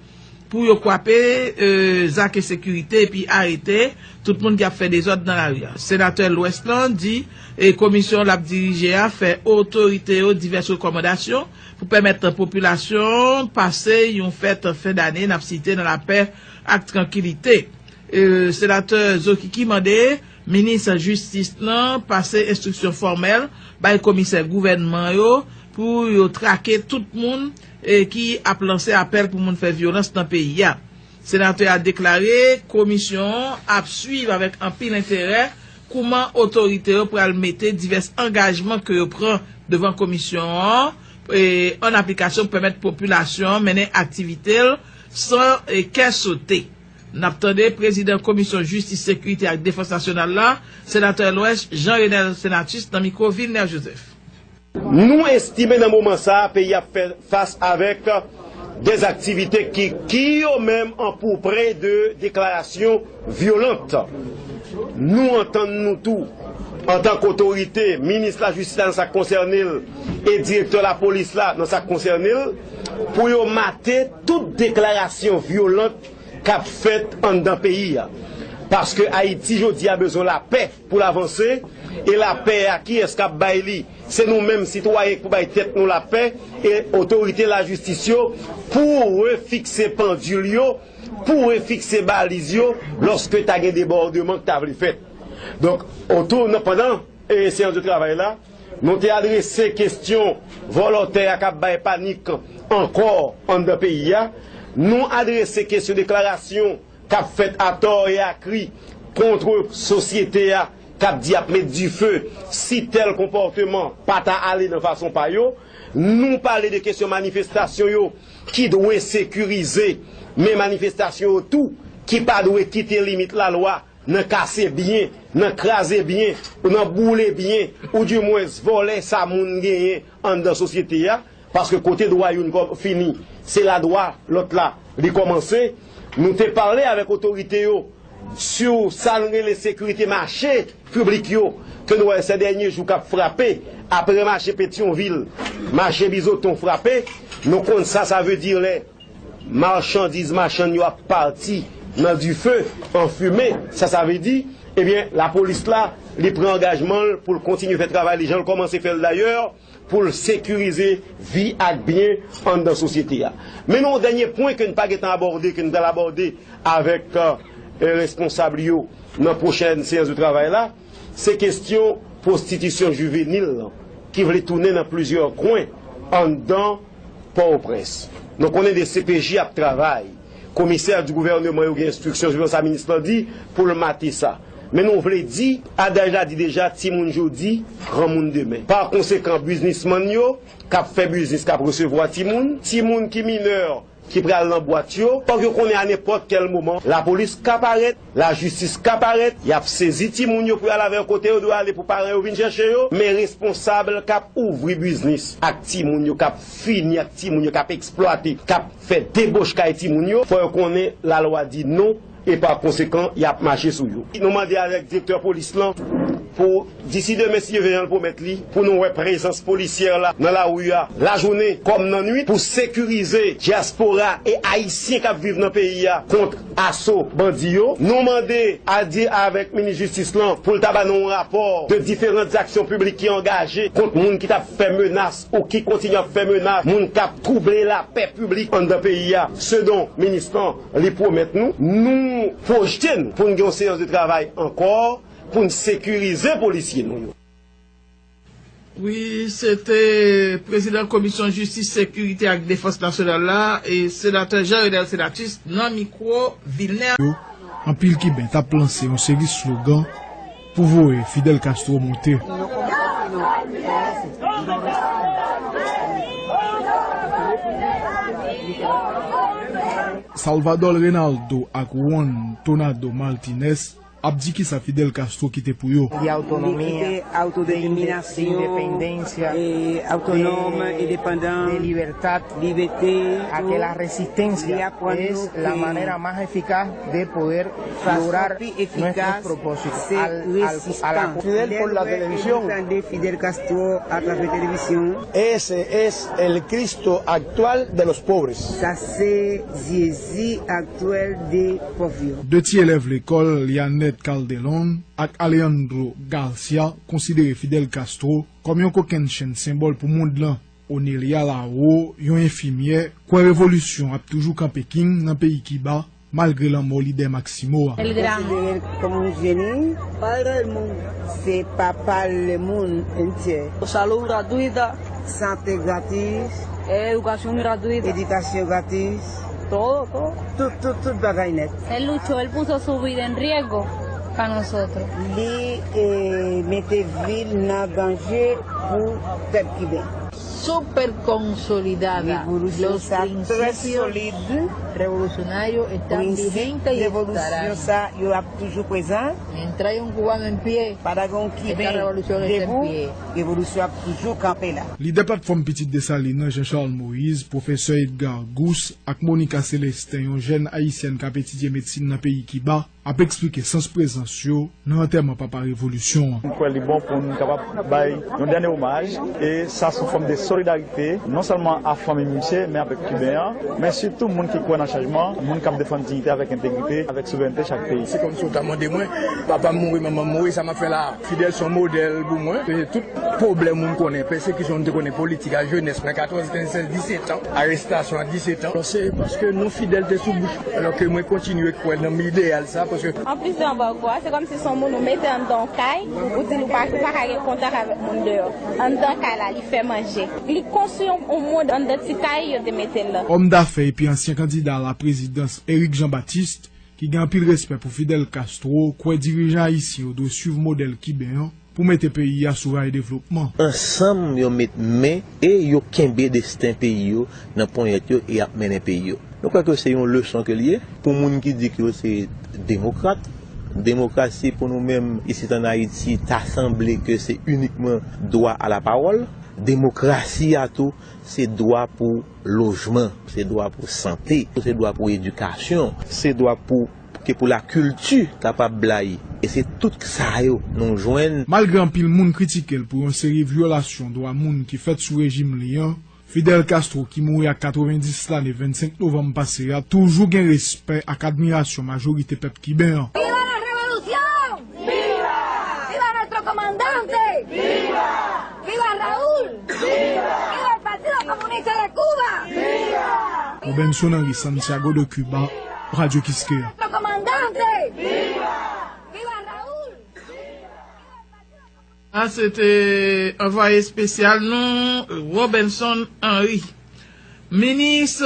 pou yo kwape e, zak ensekirite epi arete tout moun ki ap fè dezòd nan lari a. Senatè Lwès lan di e, komisyon l ap dirije a fè otorite yo divès rekòmandasyon pou pèmèt popilasyon pase yon fèt fen dane n ap site nan lapè ak trankilite. E, Senatè Zokiki mande minis jistis lan pase enstriksyon fòmèl bay komisè gouvènman yo pou yo trake tout moun e, ki ap lanse apèl pou moun fè vyolans nan peyi a. Senatè a deklare komisyon an ap swiv avèk anpil enterè kouman otorite yo pral mete divès angajman ke yo pran devan komisyon an e, an aplikasyon pou pèmèt popilasyon an mennen aktivite l san e kè sote. N ap tande prezidan Komisyon Jistis, Sekirite ak Defans Nasyonal la, senatè Lwès Jean Renel Senatus nan mikwo Vilner Joseph. Nou estime nan moman sa a, peyi ap fè fas avèk de aktivite ki, ki yo menm an pou pre de deklarasyon vyolant. Nou antann nou tou, antanke otorite, minis lajistis la nan sa k konsène l, e direktè lapolis la nan sa k konsène l, pou yo mate tout deklarasyon vyolant k ap fèt anndan peyi a. Paske Ayiti jodi a bezwen lapè pou l avanse, e lapè a, kiyès k ap bay li? Se nou menm sitwayen ki pou bay tèt nou lapè, e otorite lajistis yo pou refikse pandil yo, pou refikse baliz yo, lòske ta gen debòdman ki ta vle fèt. Donk, otou nan, pandan, e, seyans de travay la, nou te adrese kesyon vòlò tè a k ap bay panik ankò anndan peyi a. Nou adrese kesyon deklarasyon k ap fèt atò e akri kont sosyete a, k ap di y ap met dife si tèl konpòteman pa ta ale nan fason pa yo. Nou pale de kesyon manifestasyon yo ki dwe sekirize, men manifestasyon yo tou ki pa dwe kite limit lalwa nan kase byen, nan kraze byen, ou nan boule byen, oudimwens vòlè sa moun genyen anndan sosyete a, paske kote dwa youn kò-, fini, se la dwa lòt la li kòmanse. Nou te pale avèk otorite yo sou sa n rele sekirite mache piblik yo, ke nou wè se dènye jou k ap frape, apre mache Petyonvil, mache Bizoton frape, nou konn sa sa vle di lè machandiz machann yo ap pati nan dife, an fimen, sa sa vle di, ebyen, lapolis la, li pran angajman l pou l kontinye fè travay li jan l kòmanse fè l dayè, pou l sekirize vi ak byen anndan sosyete a. Men nan yon dènye pwen ke n pa gentan abòde, ke n pral abòde avèk, e, responsab yo nan pwochèn seyans de travay la, se kesyon pwostitisyon jivenil lan, ki vle tounen nan plizyè kwen anndan Pòtoprens. Nou konnen de C P J ap travay. Komisè di gouvèneman yo gen enstriksyon, se sa minis lan di, pou l mate sa. Men nou vle di, adaj la di deja, timoun jodi, granmoun demen. Pa konsekan, biznismann yo, k ap fè biznis, k ap resevwa timoun, timoun ki minè, ki pral nan bwat yo, fòk yo konnen a nenpòt kèl moman, lapolis ka parèt, lajistis ka parèt, y ap sezi timoun yo pou y al avè yo kote yo dwe ale pou paran yo vin chèche yo, men responsab k ap ouvri biznis ak timoun yo, k ap fini ak timoun yo, k ap eksplwate, k ap fè deboch kay timoun yo, fò yo konnen lalwa di non, e pa konsekan, y ap mache sou yo. Nou mande avèk direktè polis lan pou, disi demen, si Dye vle, jan l pwomèt li, pou nou wè prezans polisyè la nan lari a, lajounen kòm nan nwit, pou sekirize dyaspora e Ayisyen k ap viv nan peyi a kont aso bandi yo. Nou mande a di avèk minis jistis lan pou l ta ba nou yon rapò de diferan aksyon piblik ki angaje kont moun ki t ap fè menas ou ki kontinye ap fè menas, moun k ap twouble lapè piblik anndan peyi a, selon minis lan li pwomèt nou. Nou pwojte nou pou n gen yon seyans de travay ankò pou n sekirize polisye nou yo. Wi, se te prezidan Komisyon Jistis, Sekirite ak Defans Nasyonal la, e senatè Jean Renel Senatus nan mikwo Vilner. Yo, anpil Kiben t ap lanse yon seri slogan pou voye Fidel Castro monte. Salvador Reynaldo ak Juan Tornado Martinez ap di kisa Fidel Castro kite pou yo. De autonomía, de autodeterminación, de independencia, eh, autonoma, de, independiente, de libertad, liberté, a que la resistencia es la manera más eficaz de poder lograr nuestros propósitos. Al, al, a la Fidel por la televisión. Fidel Castro a través de televisión. Ese es el Cristo actual de los pobres. Sa se Jezi aktyèl de pòv yo. De ti elèv lekòl Lianet Calderón ak Alejandro Garcia konsidere Fidel Castro kòm yon kokennchenn senbòl pou mond lan. Onelia Lawo, yon enfimyè, kwè revolisyon ap toujou kanpe king nan peyi Kiba, malgre lanmò lidè Máximo a. Considéré como un genio. Padre del mundo. Se papa lemonn entyè. Salud gratuita. Sante gratis. Educación gratuita. Edikasyon gratis. Todo, todo. Tout, tout, tout bagay nèt. Él luchó, él puso su vida en riesgo pa nosotros. Li, eh, mete vi l nan danje pou pèp kiben. Súper consolidada. Los principios revolucionarios están vigentes y estarán. Mientras hay un cubano en pie, esta revolución está en pie. Lidè Platfòm Pitit Desalin nan, Jean Charles Moïse, pwofesè Edgar Gousse ak Monica Célestin, yon jèn ayisyèn k ap etidye medsin nan peyi Kiba, ap eksplike sans prezans yo nan antèman papa revolisyon an. M kwè li bon pou n kapab bay yon dènye omaj, e sa se yon fòm de solidarite, non sèlman a fanmi misye, men avèk Kiben an, men sitou moun ki kwè nan chanjman, moun k ap defann diyite avèk entegrite, avèk souverènte chak peyi. Se kòmsi w ta mande mwen, papa m mouri, manman m mouri, sa m ap fè la a? Fidèl se yon modèl pou mwen. E tout pwoblèm moun konnen, pèsekisyon nou te konnen, politik a jenès mwen, katòz, kenz, sèz, disèt an, arestasyon a disèt an. Se paske non Fidèl te sou bouch mwen, alò ke mwen kontinye kwè nan ideyal sa, paske. Anplis de anbago a, se kòmsi se yon moun ou mete anndan yon kay, ou di l ou pa, ou pa ka gen kontak avèk moun deyò. Anndan kay la, li fè manje. Li konstwi yon, yon mond anndan ti kay yo te mete l lan. Òm dafè epi ansyen kandida a la prezidans Eric Jean Baptiste, ki gen anpil respè pou Fidel Castro, kwè dirijan ayisyen yo dwe swiv modèl kiben an pou mete peyi a sou ray devlopman. Ansanm, yo met men e yo kenbe desten peyi yo nan ponyèt yo e y ap mennen peyi yo. Nou kwè ke se yon leson ke l ye pou moun ki di ke yo se demokrat. Demokrasi pou nou menm isit ann Ayiti ta sanble ke se inikman dwa a la pawòl. Demokrasi a tou se dwa pou lojman, se dwa pou sante, se dwa pou edikasyon, se dwa pou ke pou lakilti kapab blayi. E se tout sa yo nou jwenn. Malgre anpil moun kritike l pou yon seri vyolasyon dwa moun ki fèt sou rejim li an, Fidel Castro, ki mouri ak katrevenndis lane vennsenk novanm pase a, toujou gen respè ak admirasyon majorite pèp kiben an. Viva la revolución! Viva! Viva nuestro comandante! Viva! Viva Raúl! Viva! Viva el Partido Comunista de Cuba! Viva! Robinson Henry, Santiago de Cuba, Radio Kiskeya. Nuestro comandante! Viva! Viva Raúl! A se te anvwaye espesyal nou, Robinson Henry. Minis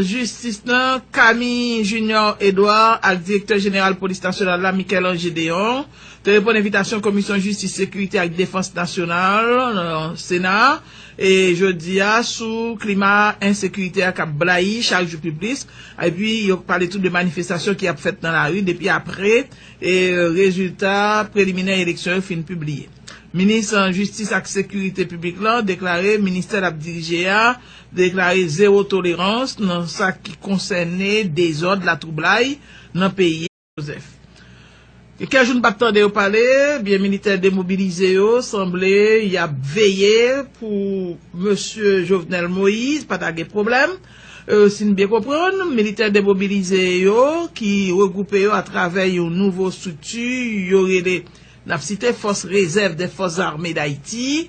Jistis nan, Camille Junior Edouard, ak Direktè Jeneral Polis Nasyonal la, Michel-Ange Deon, te reponn envitasyon Komisyon Jistis, Sekirite ak Defans Nasyonal, Sena, e jodi a, sou klima ensekirite a k ap blayi chak jou pi plis. Epi yo pale tou de manifestasyon ki ap fèt nan lari depi apre e rezilta preliminè eleksyon yo fin pibliye. Minis Jistis ak Sekirite Piblik lan deklare ministè l ap dirije a deklare zewo tolerans nan sa ki konsène dezòd, latwoublay nan peyi a. Joseph. Gen kèk jou n pa t tande yo pale, byen militè demobilize yo sanble y ap veye pou mesye Jovenel Moïse pa ta gen pwoblèm. Si n byen konprann, militè demobilize yo ki regwoupe yo atravè yon nouvo estrikti yo rele, n ap site, Fòs Rezèv dè Fòs Zame d Ayiti,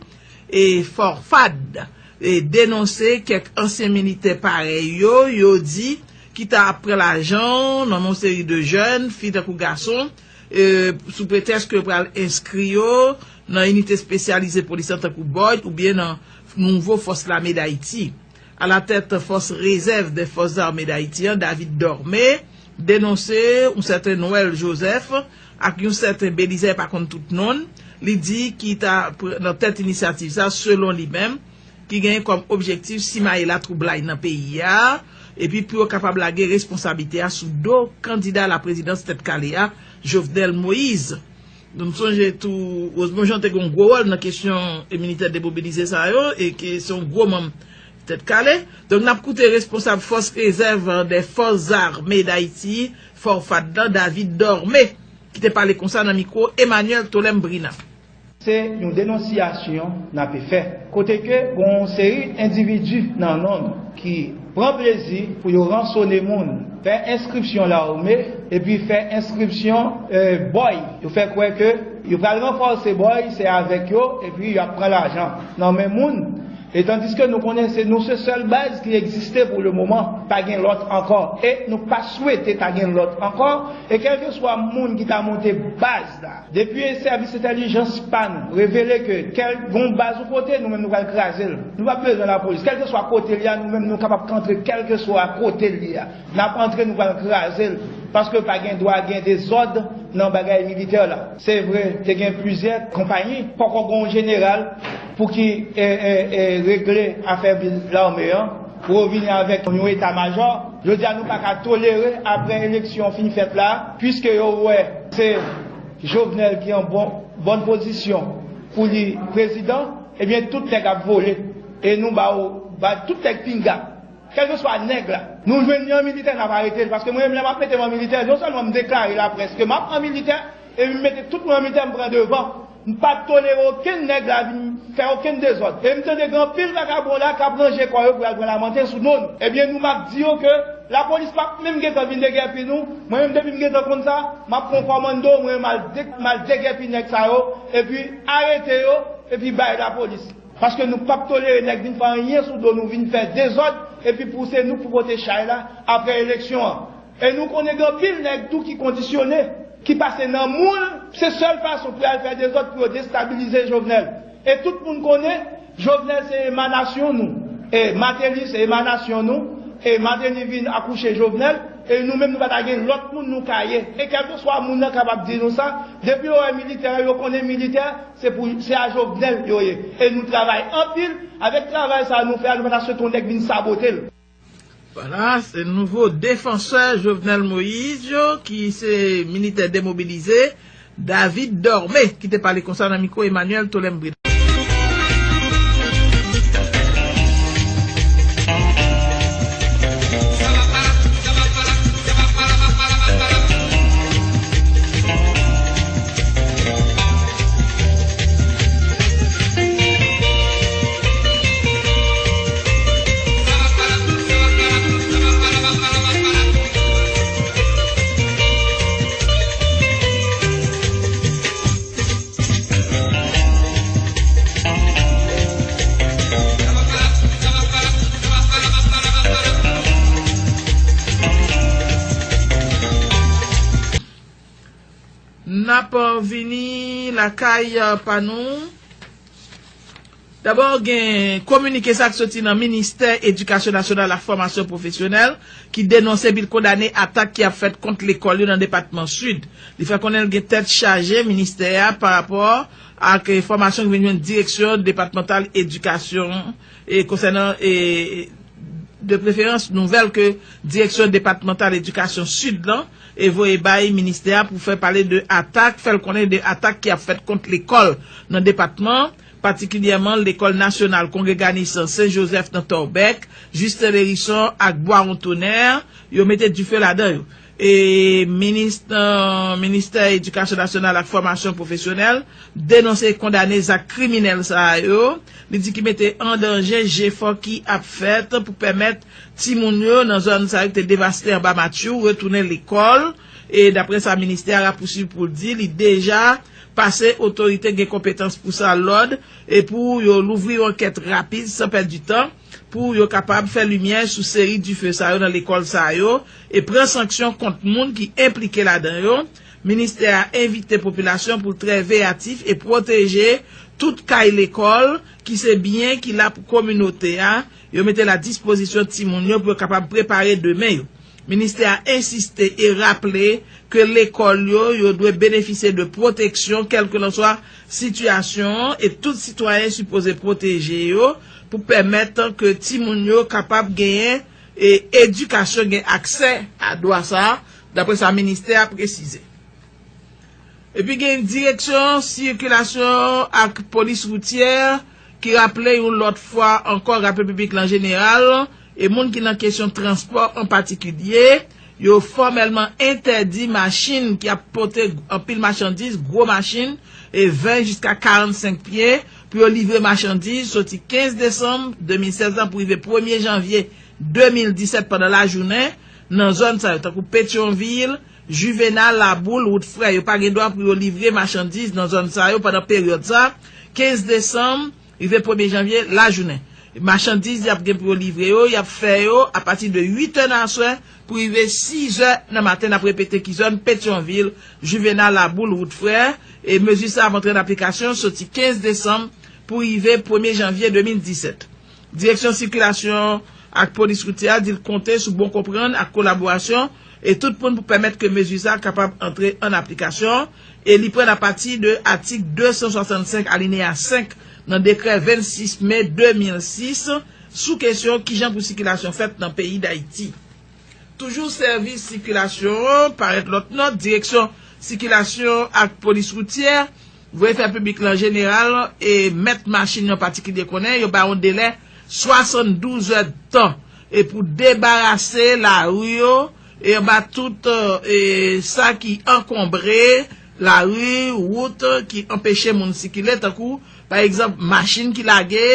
e FORFAD, e denonse kèk ansyen militè parèy yo, yo di, ki ta ap pran lajan nan men yon seri de jèn, fi tankou gason, e sou pretèks ke yo pral enskri yo nan inite espesyalize polis lan tankou BOID oubyen nan nouvo Fòs Lame d Ayiti. Alatèt Fòs Rezèv dè Fòs Zame d Ayiti an, David Dormé, denonse yon sèten Noël Joseph ak yon sèten Belizaire pa konn tout non l, li di ki ta nan tèt inisyativ sa, selon li menm, ki genyen kòm objektif simaye latwoublay nan peyi a, epi pou yo kapab lage responsablite a sou do kandida laprezidans tèt kale a, Jovenel Moïse. Nou sonje tou, Rosemond Jean te gen yon gwo wòl nan kesyon militè demobilize sa yo, e ke se yon gwo manm tèt kale. Donk, n ap koute responsab Fòs Rezèv dè Fòs Zame d Ayiti, FORFAD lan, David Dormé, ki te pale konsa nan mikwo Emmanuel Tolem Brina. Se yon denonsiyasyon n ape fè, kote ke gon yon seri endividi nan Long ki pran plezi pou yo ransone moun, fè enskripsyon lame, epi fè enskripsyon BOID. Yo fè kwè ke yo pral ranfòse BOID, se avèk yo, epi y ap pran lajan nan men moun. E tandiske nou konnen se nou se sèl baz ki egziste pou le moman, pa gen lòt ankò. E nou pa swete ta gen lòt ankò. E kèlkeswa moun ki ta monte baz la, depi sèvis entèlijans pa nou revele ke kèl gon baz yon kote, nou menm nou pral kraze l. Nou p ap bezwen lapolis. Kèlkeswa kote l ye a, nou menm nou kapab antre kèlkeswa kote l ye a. N ap antre, nou pral kraze l. Paske pa gen dwa gen dezòd nan bagay militè la. Se vre, te gen plizyè konpayi, poko gen yon jeneral pou ki, e, e, e, regle afè lame an, pou yo vini avèk yon eta majò. Jodi a, nou pa ka tolere, apre eleksyon fin fèt la, piske yo wè se Jovenel ki an bon, bòn pozisyon pou li prezidan, ebyen, tout nèg ap vole. E nou ba yo, ba tout nèg pinga. Kèlkeswa nèg la. Nou jwenn li an militè, n ap arete l. Paske mwen menm, lè m ap mete m an militè, non sèlman m deklare laprès ke m ap an militè, epi m mete tout mwen an militè, m pran devan. M p ap tolere okenn nèg la vin fè okenn dezòd. E m tande gen anpil vakabon la k ap ranje kò yo pou y al pran Lamanten sou non nou. Ebyen, nou m ap di yo ke lapolis p ap menm gentan vin degèpi nou. Mwen menm, depi m gentan konn sa, m ap pran kòmando, mwen m al de-, m al degèpi nèg sa yo, epi arete yo, epi bay lapolis. Paske nou p ap tolere nèg vin fè anyen sou do nou, vin fè dezòd, epi pou se nou pou pote chay la apre eleksyon an. E nou konnen gen anpil nèg tou ki kondisyone, ki pase nan moul, se sèl fason pou y al fè dezòd, pou yo destabilize Jovenel. E tout moun konnen, Jovenel se emanasyon nou. E Martelly se emanasyon nou. E Martelly vin akouche Jovenel. E nou menm, nou pa ta gen lòt moun nou ka ye. E kèlkeswa moun nan kapab di nou sa, depi yo wè militè, yo konnen militè, se pou, se a Jovenel yo ye. E nou travay anpil. Avèk travay sa a nou fè a, nou pa ta swete yon nèg vin sabote l. Vwala, se nouvo defansè Jovenel Moïse yo, ki se militè demobilize, David Dormé, ki te pale konsa nan mikwo Emmanuel Tolem Brillant. N ap vini lakay, euh, pa nou. Dabò, gen kominike sa k soti nan Ministè Edikasyon Nasyonal ak Fòmasyon Pwofesyonèl ki denonse epi l kondane atak ki ap fèt kont lekòl yo nan depatman Sid. Li fè konnen l gen tèt chaje ministè a pa rapò ak enfòmasyon ki vin jwenn Direksyon Depatmantal Edikasyon e konsènan, e, de preferans, nouvèl ke Direksyon Depatmantal Edikasyon Sid lan e voye bay ministè a pou fè pale de atak, fè l konnen de atak ki ap fèt kont lekòl nan depatman, patikilyèman lekòl nasyonal kongreganis Sen Jozèf nan Tòbèk, Jisten Lerison ak Bwawon Tonè, yo mete dife ladan yo. E minis, euh, Ministè Edikasyon Nasyonal ak Fòmasyon Pwofesyonèl denonse e kondane zak kriminèl sa yo. Li di ki mete an danje jefò ki ap fèt pou pèmèt timoun yo nan zòn sa yo ki te devaste anba Matthew retounen lekòl. E daprè sa ministè a rapousuiv pou l di, li deja pase otorite gen konpetans pou sa lòd e pou yo louvri yon ankèt rapid san pèdi tan pou yo kapab fè limyè sou seri dife sa yo nan lekòl sa yo e pran sanksyon kont moun ki enplike ladan yo. Ministè a envite popilasyon pou l trè veyatif e pwoteje tout kay lekòl ki se byen ki la pou kominote a, yo mete l a dispozisyon timoun yo pou yo kapab prepare demen yo. Ministè a ensiste e raple ke lekòl yo, yo dwe benefisye de pwoteksyon kèlkelanswa sitiyasyon an e tout sitwayen sipoze pwoteje yo pou pèmèt ke timoun yo kapab genyen e edikasyon, gen aksè a dwa sa a, daprè sa ministè a presize. Epi gen Direksyon Sikilasyon ak Polis Woutyè ki raple yon lòt fwa ankò, raple piblik lan jeneral e moun ki nan kesyon transpò an patikilye, yo fòmèlman entèdi machin ki ap pote anpil machandiz, gwo machin, e ven jiska karannsenk pye, pou yo livre machandiz soti kenz desanm de mil sèz lan pou rive premye janvye de mil disèt pandan lajounen nan zòn sa yo, tankou Petyonvil, Juvenal, Laboul, Wout Frè. Yo pa gen dwa pou yo livre machandiz nan zòn sa yo pandan peryòd sa, kenz desanm rive premye janvye, lajounen. Machandiz y ap gen pou yo livre yo, y ap fè yo apati de uit è nan aswè pou rive sis è nan maten. N ap repete ki zòn: Petyonvil, Juvenal, Laboul, Wout Frè. E mezi sa ap antre an aplikasyon soti kenz desanm pou rive premye janvye de mil disèt. Direksyon Sikilasyon ak Polis Woutyè a di l konte sou bon konprann ak kolaborasyon e tout moun pou pèmèt ke mezi sa kapab antre an aplikasyon, e li pran apati de atik de san swasannsenk alineya senk nan dekrè vennsis me de mil sis sou kesyon kijan pou sikilasyon fèt nan peyi Dayiti. Toujou sèvis sikilasyon an, parèt lòt nòt, direksyon sikilasyon ak polis woutyè voye fè piblik lan jeneral e mèt machin yo an patikilye konnen yo ba yon delè swasanndouz èdtan e pou debarase lari yo e anba tout e, sa ki ankonbre lari, wout ki anpeche moun sikile, tankou pa egzanp machin ki lage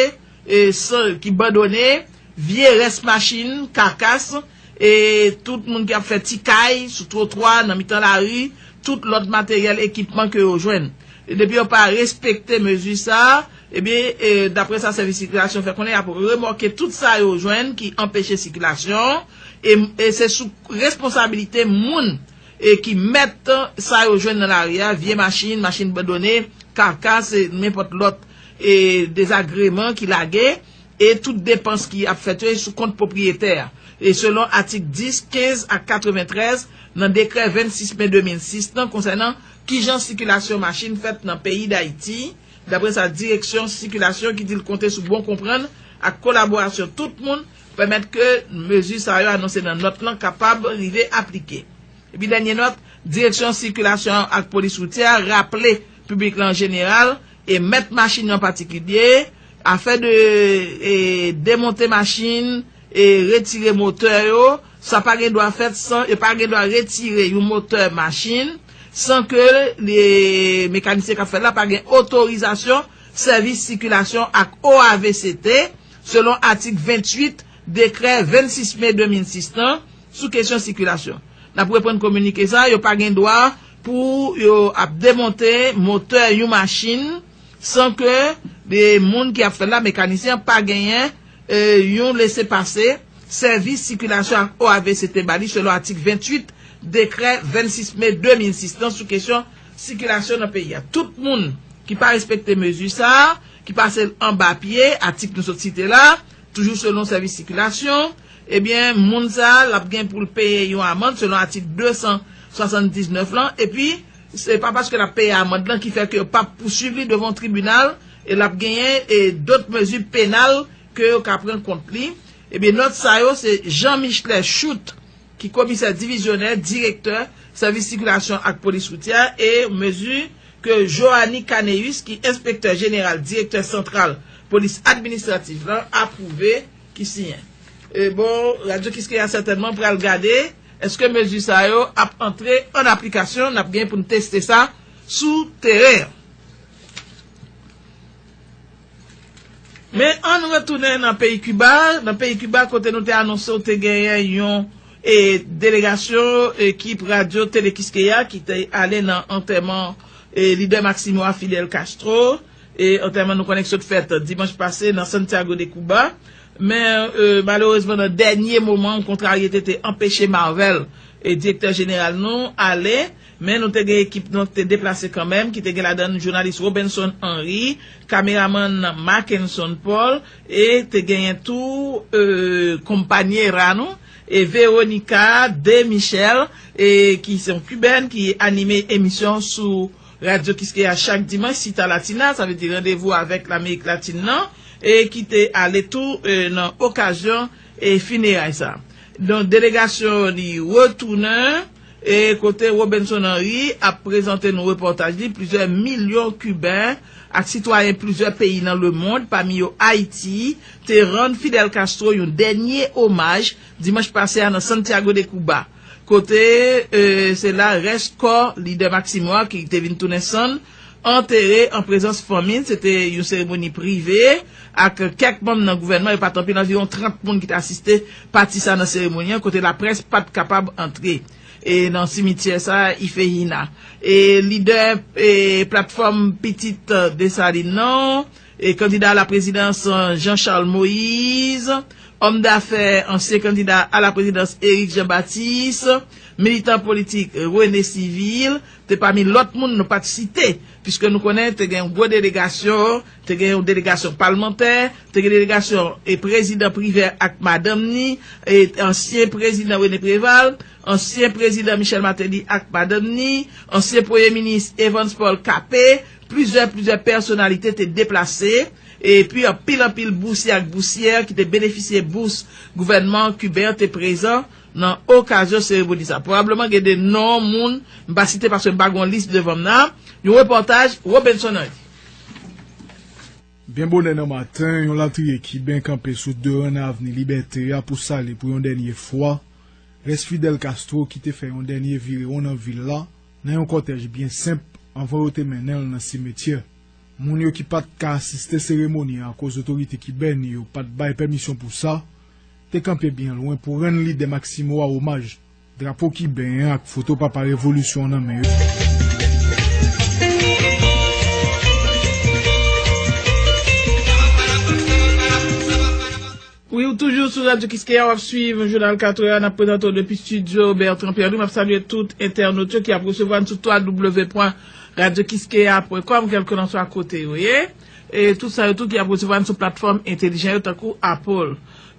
e, san, ki bandone, vye rès machin, kakas, e tout moun ki ap fè ti kay sou twotwa, nan mitan lari, tout lòt materyèl, ekipman ke yo jwenn. E depi yo pa respekte mezi sa, ebyen, e, daprè sa sèvis sikilasyon fè konnen, y ap remòke tout sa yo jwenn ki anpeche sikilasyon, e, e se sou responsabilite moun e ki mèt sa yo jwenn nan lari a, vye machin, machin bandone, kakas, e nenpòt lòt e dezagreman ki lage, e tout depans ki ap fèt yo e sou kont pwopriyetè a, e selon atik dis, kenz ak katreventrèz nan dekrè vennsis me de mil sis lan konsènan kijan sikilasyon machin fèt nan peyi Dayiti, daprè sa direksyon sikilasyon ki di l konte sou bon konprann ak kolaborasyon tout moun, pèmèt ke mezi sa yo anonse nan nòt lan kapab rive aplike. Epi dènye nòt, direksyon sikilasyon ak polis woutyè a raple piblik lan an jeneral e mèt machin yo an patikilye, afè de e, demonte machin e retire motè yo, sa pa gen dwa fèt san, yo pa gen dwa retire yon motè machin san ke mekanisyen k ap fè l la pa gen otorizasyon sèvis sikilasyon ak O A V C T, selon atik venntuit dekrè vennsis me de mil sis lan sou kesyon sikilasyon. N ap reprann kominike sa, yo pa gen dwa pou yo ap demonte motè yon machin san ke de moun ki ap fè l la, mekanisyen an, pa genyen e, yon lese pase sèvis sikilasyon ak O A V C T ba li selon atik venntuit dekrè vennsis me de mil sis lan sou kesyon sikilasyon nan peyi a. Tout moun ki pa respekte mezi sa a, ki pase l anba pye, atik nou sot site la, toujou selon sèvis sikilasyon, ebyen, moun sa a, l ap gen pou l peye yon amann selon atik de san swasanndiznèf lan, epi se pa paske l ap peye amann lan ki fè ke yo p ap pouswiv li devan yon tribinal, e l ap genyen e dòt mezi penal ke yo ka pran kont li. Ebyen, nòt sa yo, se Jean Michelet Choute, ki komisè divizyonè, direktè sèvis sikilasyon ak polis woutyè, e mezi ke Johanny Caneus, ki enspektè jeneral, direktè santral polis administratif lan, apwouve, ki siyen. E bon, Radyo Kiskeya sètènman pral gade èske mezi sa yo ap antre an aplikasyon, n ap gen pou n teste sa sou teren an. Men ann retounen nan peyi Kiba. Nan peyi Kiba, kote nou te anonse w te genyen yon e, delegasyon ekip Radyo Tele Kiskeya ki te ale nan antèman e, lidè Maximo a Fidel Castro. E, antèman nou konnen ki sot fèt dimanch pase nan Santiago de Cuba. Men e, malerezman, nan dènye moman, kontraryete te anpeche Marvel, e, direktè jeneral nou, ale. Men nou te gen ekip nou ki te deplase kanmenm, ki te gen ladan jounalis Robenson Henry, kameramann Mackenson Paul, e te genyen tou e, konpanyera nou, e Veronica de Michel, e ki se yon kibèn ki anime emisyon sou Radyo Kiskeya chak dimanch, Cita Latina, sa vle di randevou avèk Lamerik Latin nan, e ki te ale tou e, nan okazyon e, fineray sa. Donk, delegasyon li retounen, e kote Robenson Henry ap prezante nou repòtaj li, plizyè milyon Kiben ak sitwayen plizyè peyi nan lemonn, pami yo Ayiti, te rann Fidel Castro yon dènye omaj dimanch pase a nan Santiago de Cuba, kote e, se la rès kò lidè Maximo a ki te vin tounen sann, antere an prezans fanmi l. Se te yon seremoni prive ak kèk manm nan gouvènman, yo pa t anpil, anviwon trant moun ki te asiste pati sa nan seremoni an, kote laprès pa t kapab antre e, nan simityè sa, Ifehina. E lidè e, platfòm Pitit Desalin nan, e kandida a la prezidans Jean Charles Moïse, òm dafè, ansyen kandida a la prezidans Eric Jean Baptiste, Militan politik René Civil te pami lòt moun nou pa t site, piske nou konnen te gen yon gwo delegasyon, te gen yon delegasyon palmantè, te gen delegasyon e prezidan Privè ak madanm ni, e ansyen prezidan René Préval, ansyen prezidan Michel Martelly ak madanm ni, ansyen premye minis Evans Paul Capet, plizyè, plizyè pèsonalite te deplase, epi anpil, anpil bousye ak bousyè ki te benefisye bous gouvènman kiben an te prezan nan okazyon seremoni sa. Pwobableman gen de non moun m pa site paske m pa gen yon lis devan m nan. Yon repòtaj Robenson Henry. Byen bonè nan maten, yon latriye kiben kanpe sou de ran nan Avni Libète a pou sali pou yon dènye fwa rès Fidel Castro ki te fè yon dènye virewon nan vil la nan yon kòtèj byen senp anvan yo te mennen l nan simetyè. Moun yo ki pa t ka asiste seremoni an akoz otorite kibèn yo pa t bay pèmisyon pou sa, te kanpe byen lwen pou rann lidè Maximo a omaj. Drapo kiben an ak foto papa revolisyon an nan men yo. Wi, ou toujou sou Radyo Kiskeya, w ap swiv jounal katwè a, n ap prezante w depi estidyo Bertrand Pierre Louis. M ap salye tout entènot yo ki ap resevwa n sou w w w pwen radyo kiskeya pwen kòm, kèlkelanswa kote yo ye. E tout sa yo tou ki ap resevwa n sou platfòm entèlijan yo tankou Apple.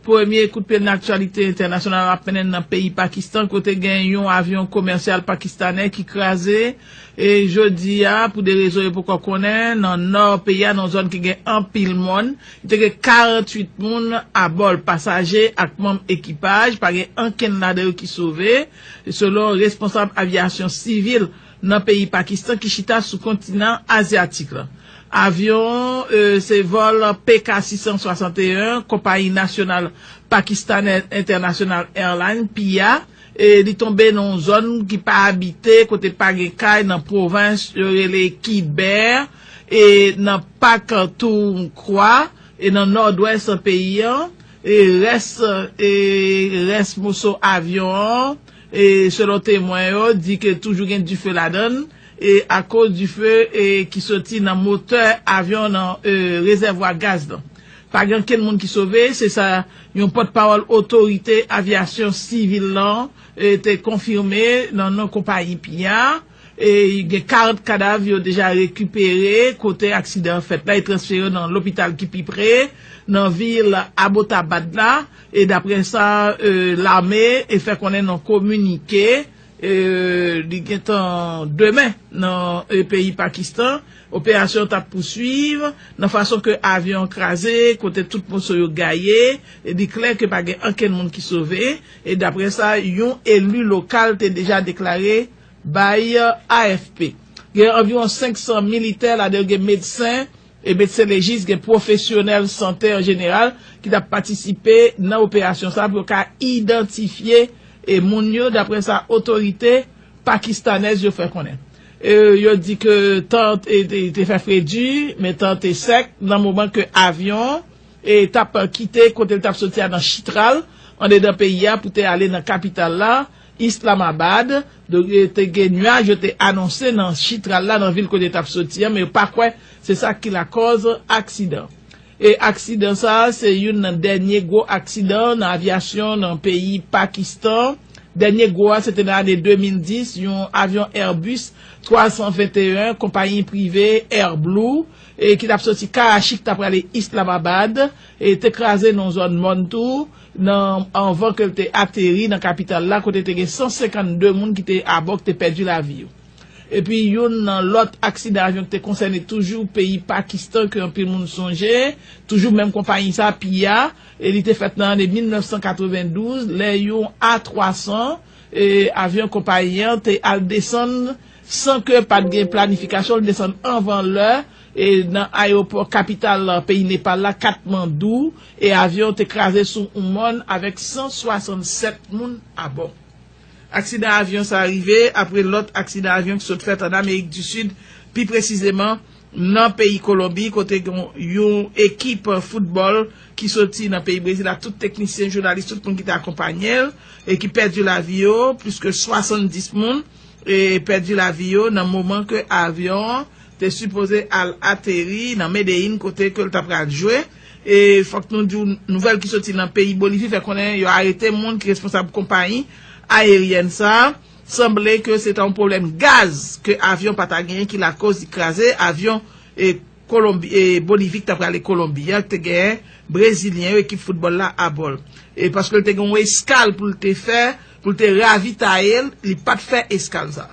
Premye kout pye nan aktyalite entènasyonal ap mennen n nan peyi Pakistan, kote gen yon avyon komèsyal pakistanè ki kraze, e jodi a, pou de rezon yo poko konnen, nan nò peyi a, nan yon zòn ki gen anpil mòn, te gen karanntuit moun abò l, pasaje ak manm ekipaj, pa gen ankenn ladan yo ki sove, selon responsab avyasyon sivil nan peyi Pakistan ki chita sou kontinan azyatik la. Avyon, e, se vòl P K sis san swasanteyen, konpayi nasyonal Pakistan International Airlines, P I A, e li tonbe nan yon zòn ki pa abite, kote pa gen kay, nan pwovens yo rele Khyber, e nan pak Toungkhwa, e nan nòdwès peyi an, e rès, e rès moso avyon an, e selon temwen yo, di ke toujou gen dife ladan l, e akoz dife, e ki soti nan motè avyon nan, e rezèvwa gaz lan. Pa gen ankenn moun ki sove, se sa yon pòtpawòl otorite avyasyon sivil lan, e te konfime nan non konpayi P I A. E gen karant kadav yo deja rekipere kote aksidan an fèt la, e transfere yo nan lopital ki pi pre, nan vil Abbottabad la, e daprè sa, e lame e fè konnen nan kominike, e li gentan demen nan, e peyi Pakistan. Operasyon t ap pouswiv nan fason ke avyon an kraze, kote tout moso yo gaye, e li klè ke pa gen ankenn moun ki sove, e daprè sa, yon eli lokal te deja deklare bay A F P. Gen anviwon senk san militè, ladan yo gen medsen, e medsen lejis, gen pwofesyonèl sante an jeneral ki t ap patisipe nan operasyon sa a pou yo ka idantifye, e moun yo, daprè sa otorite pakistanèz yo fè konnen. E yo di ke tan te, te, te fè fredi, men tan te sèk nan moman ke avyon e t ap kite kote l t ap soti a nan Chitral, andedan peyi a, pou te ale nan kapital la, Islamabad. Donk, e te gen nyaj yo te anonse nan Chitral la, nan vil kote l t ap soti a, men yo pa kwè se sa ki lakòz aksidan. E aksidan sa a, se youn nan dènye gwo aksidan nan avyasyon nan peyi Pakistan. Dènye gwo a, se te nan ane de mil dis, yon avyon Airbus twa san venteyen, konpayi prive Air Blue, e ki t ap soti Karachi, ki t ap prale Islamabad, e te kraze nan yon zòn mòn tou, nan, anvan ke l te ateri nan kapital la, kote te gen san senkannde moun ki te abò, ki te pèdi lavi yo. Epi youn nan lòt aksidan avyon ki te konsène toujou peyi Pakistan, ke anpil moun sonje, toujou menm konpayi sa, P I A, e li te fèt nan ane mil nèf san katrevendouz, lè yon A twa san, e avyon konpayi an te al desann san ke pa t gen planifikasyon, li desann anvan lè, e nan ayewopò kapital peyi Nepal la, Katmandou, e avyon te kraze sou yon mòn avèk san swasannsèt moun abò. Aksidan avyon sa a rive apre lòt aksidan avyon ki sot fèt ann Amerik di Sid, pi presizeman nan peyi Kolonbi, kote gen yon ekip foutbòl ki soti nan peyi Brezil ak tout teknisyen, jounalis, tout moun ki te akonpanye l, e ki pèdi lavi yo, plis ke swasanndis moun, e pèdi lavi yo nan moman ke avyon an te sipoze al ateri nan Medellín, kote ke l ta pral jwe. E fòk nou di w, nouvèl ki soti nan peyi Bolivi fè konnen yo arete moun ki responsab konpayi ayeryèn sa a, sanble ke se ta yon pwoblèm gaz ke avyon pa ta genyen ki lakoz li kraze avyon e Kolonbi, e Bolivi ki ta prale Kolonbi a, ki te genyen Brezilyen yo, ekip foutbòl la abò l. E paske l te gen yon eskal pou l te fè, pou l te ravitaye l, li pa t fè eskal sa.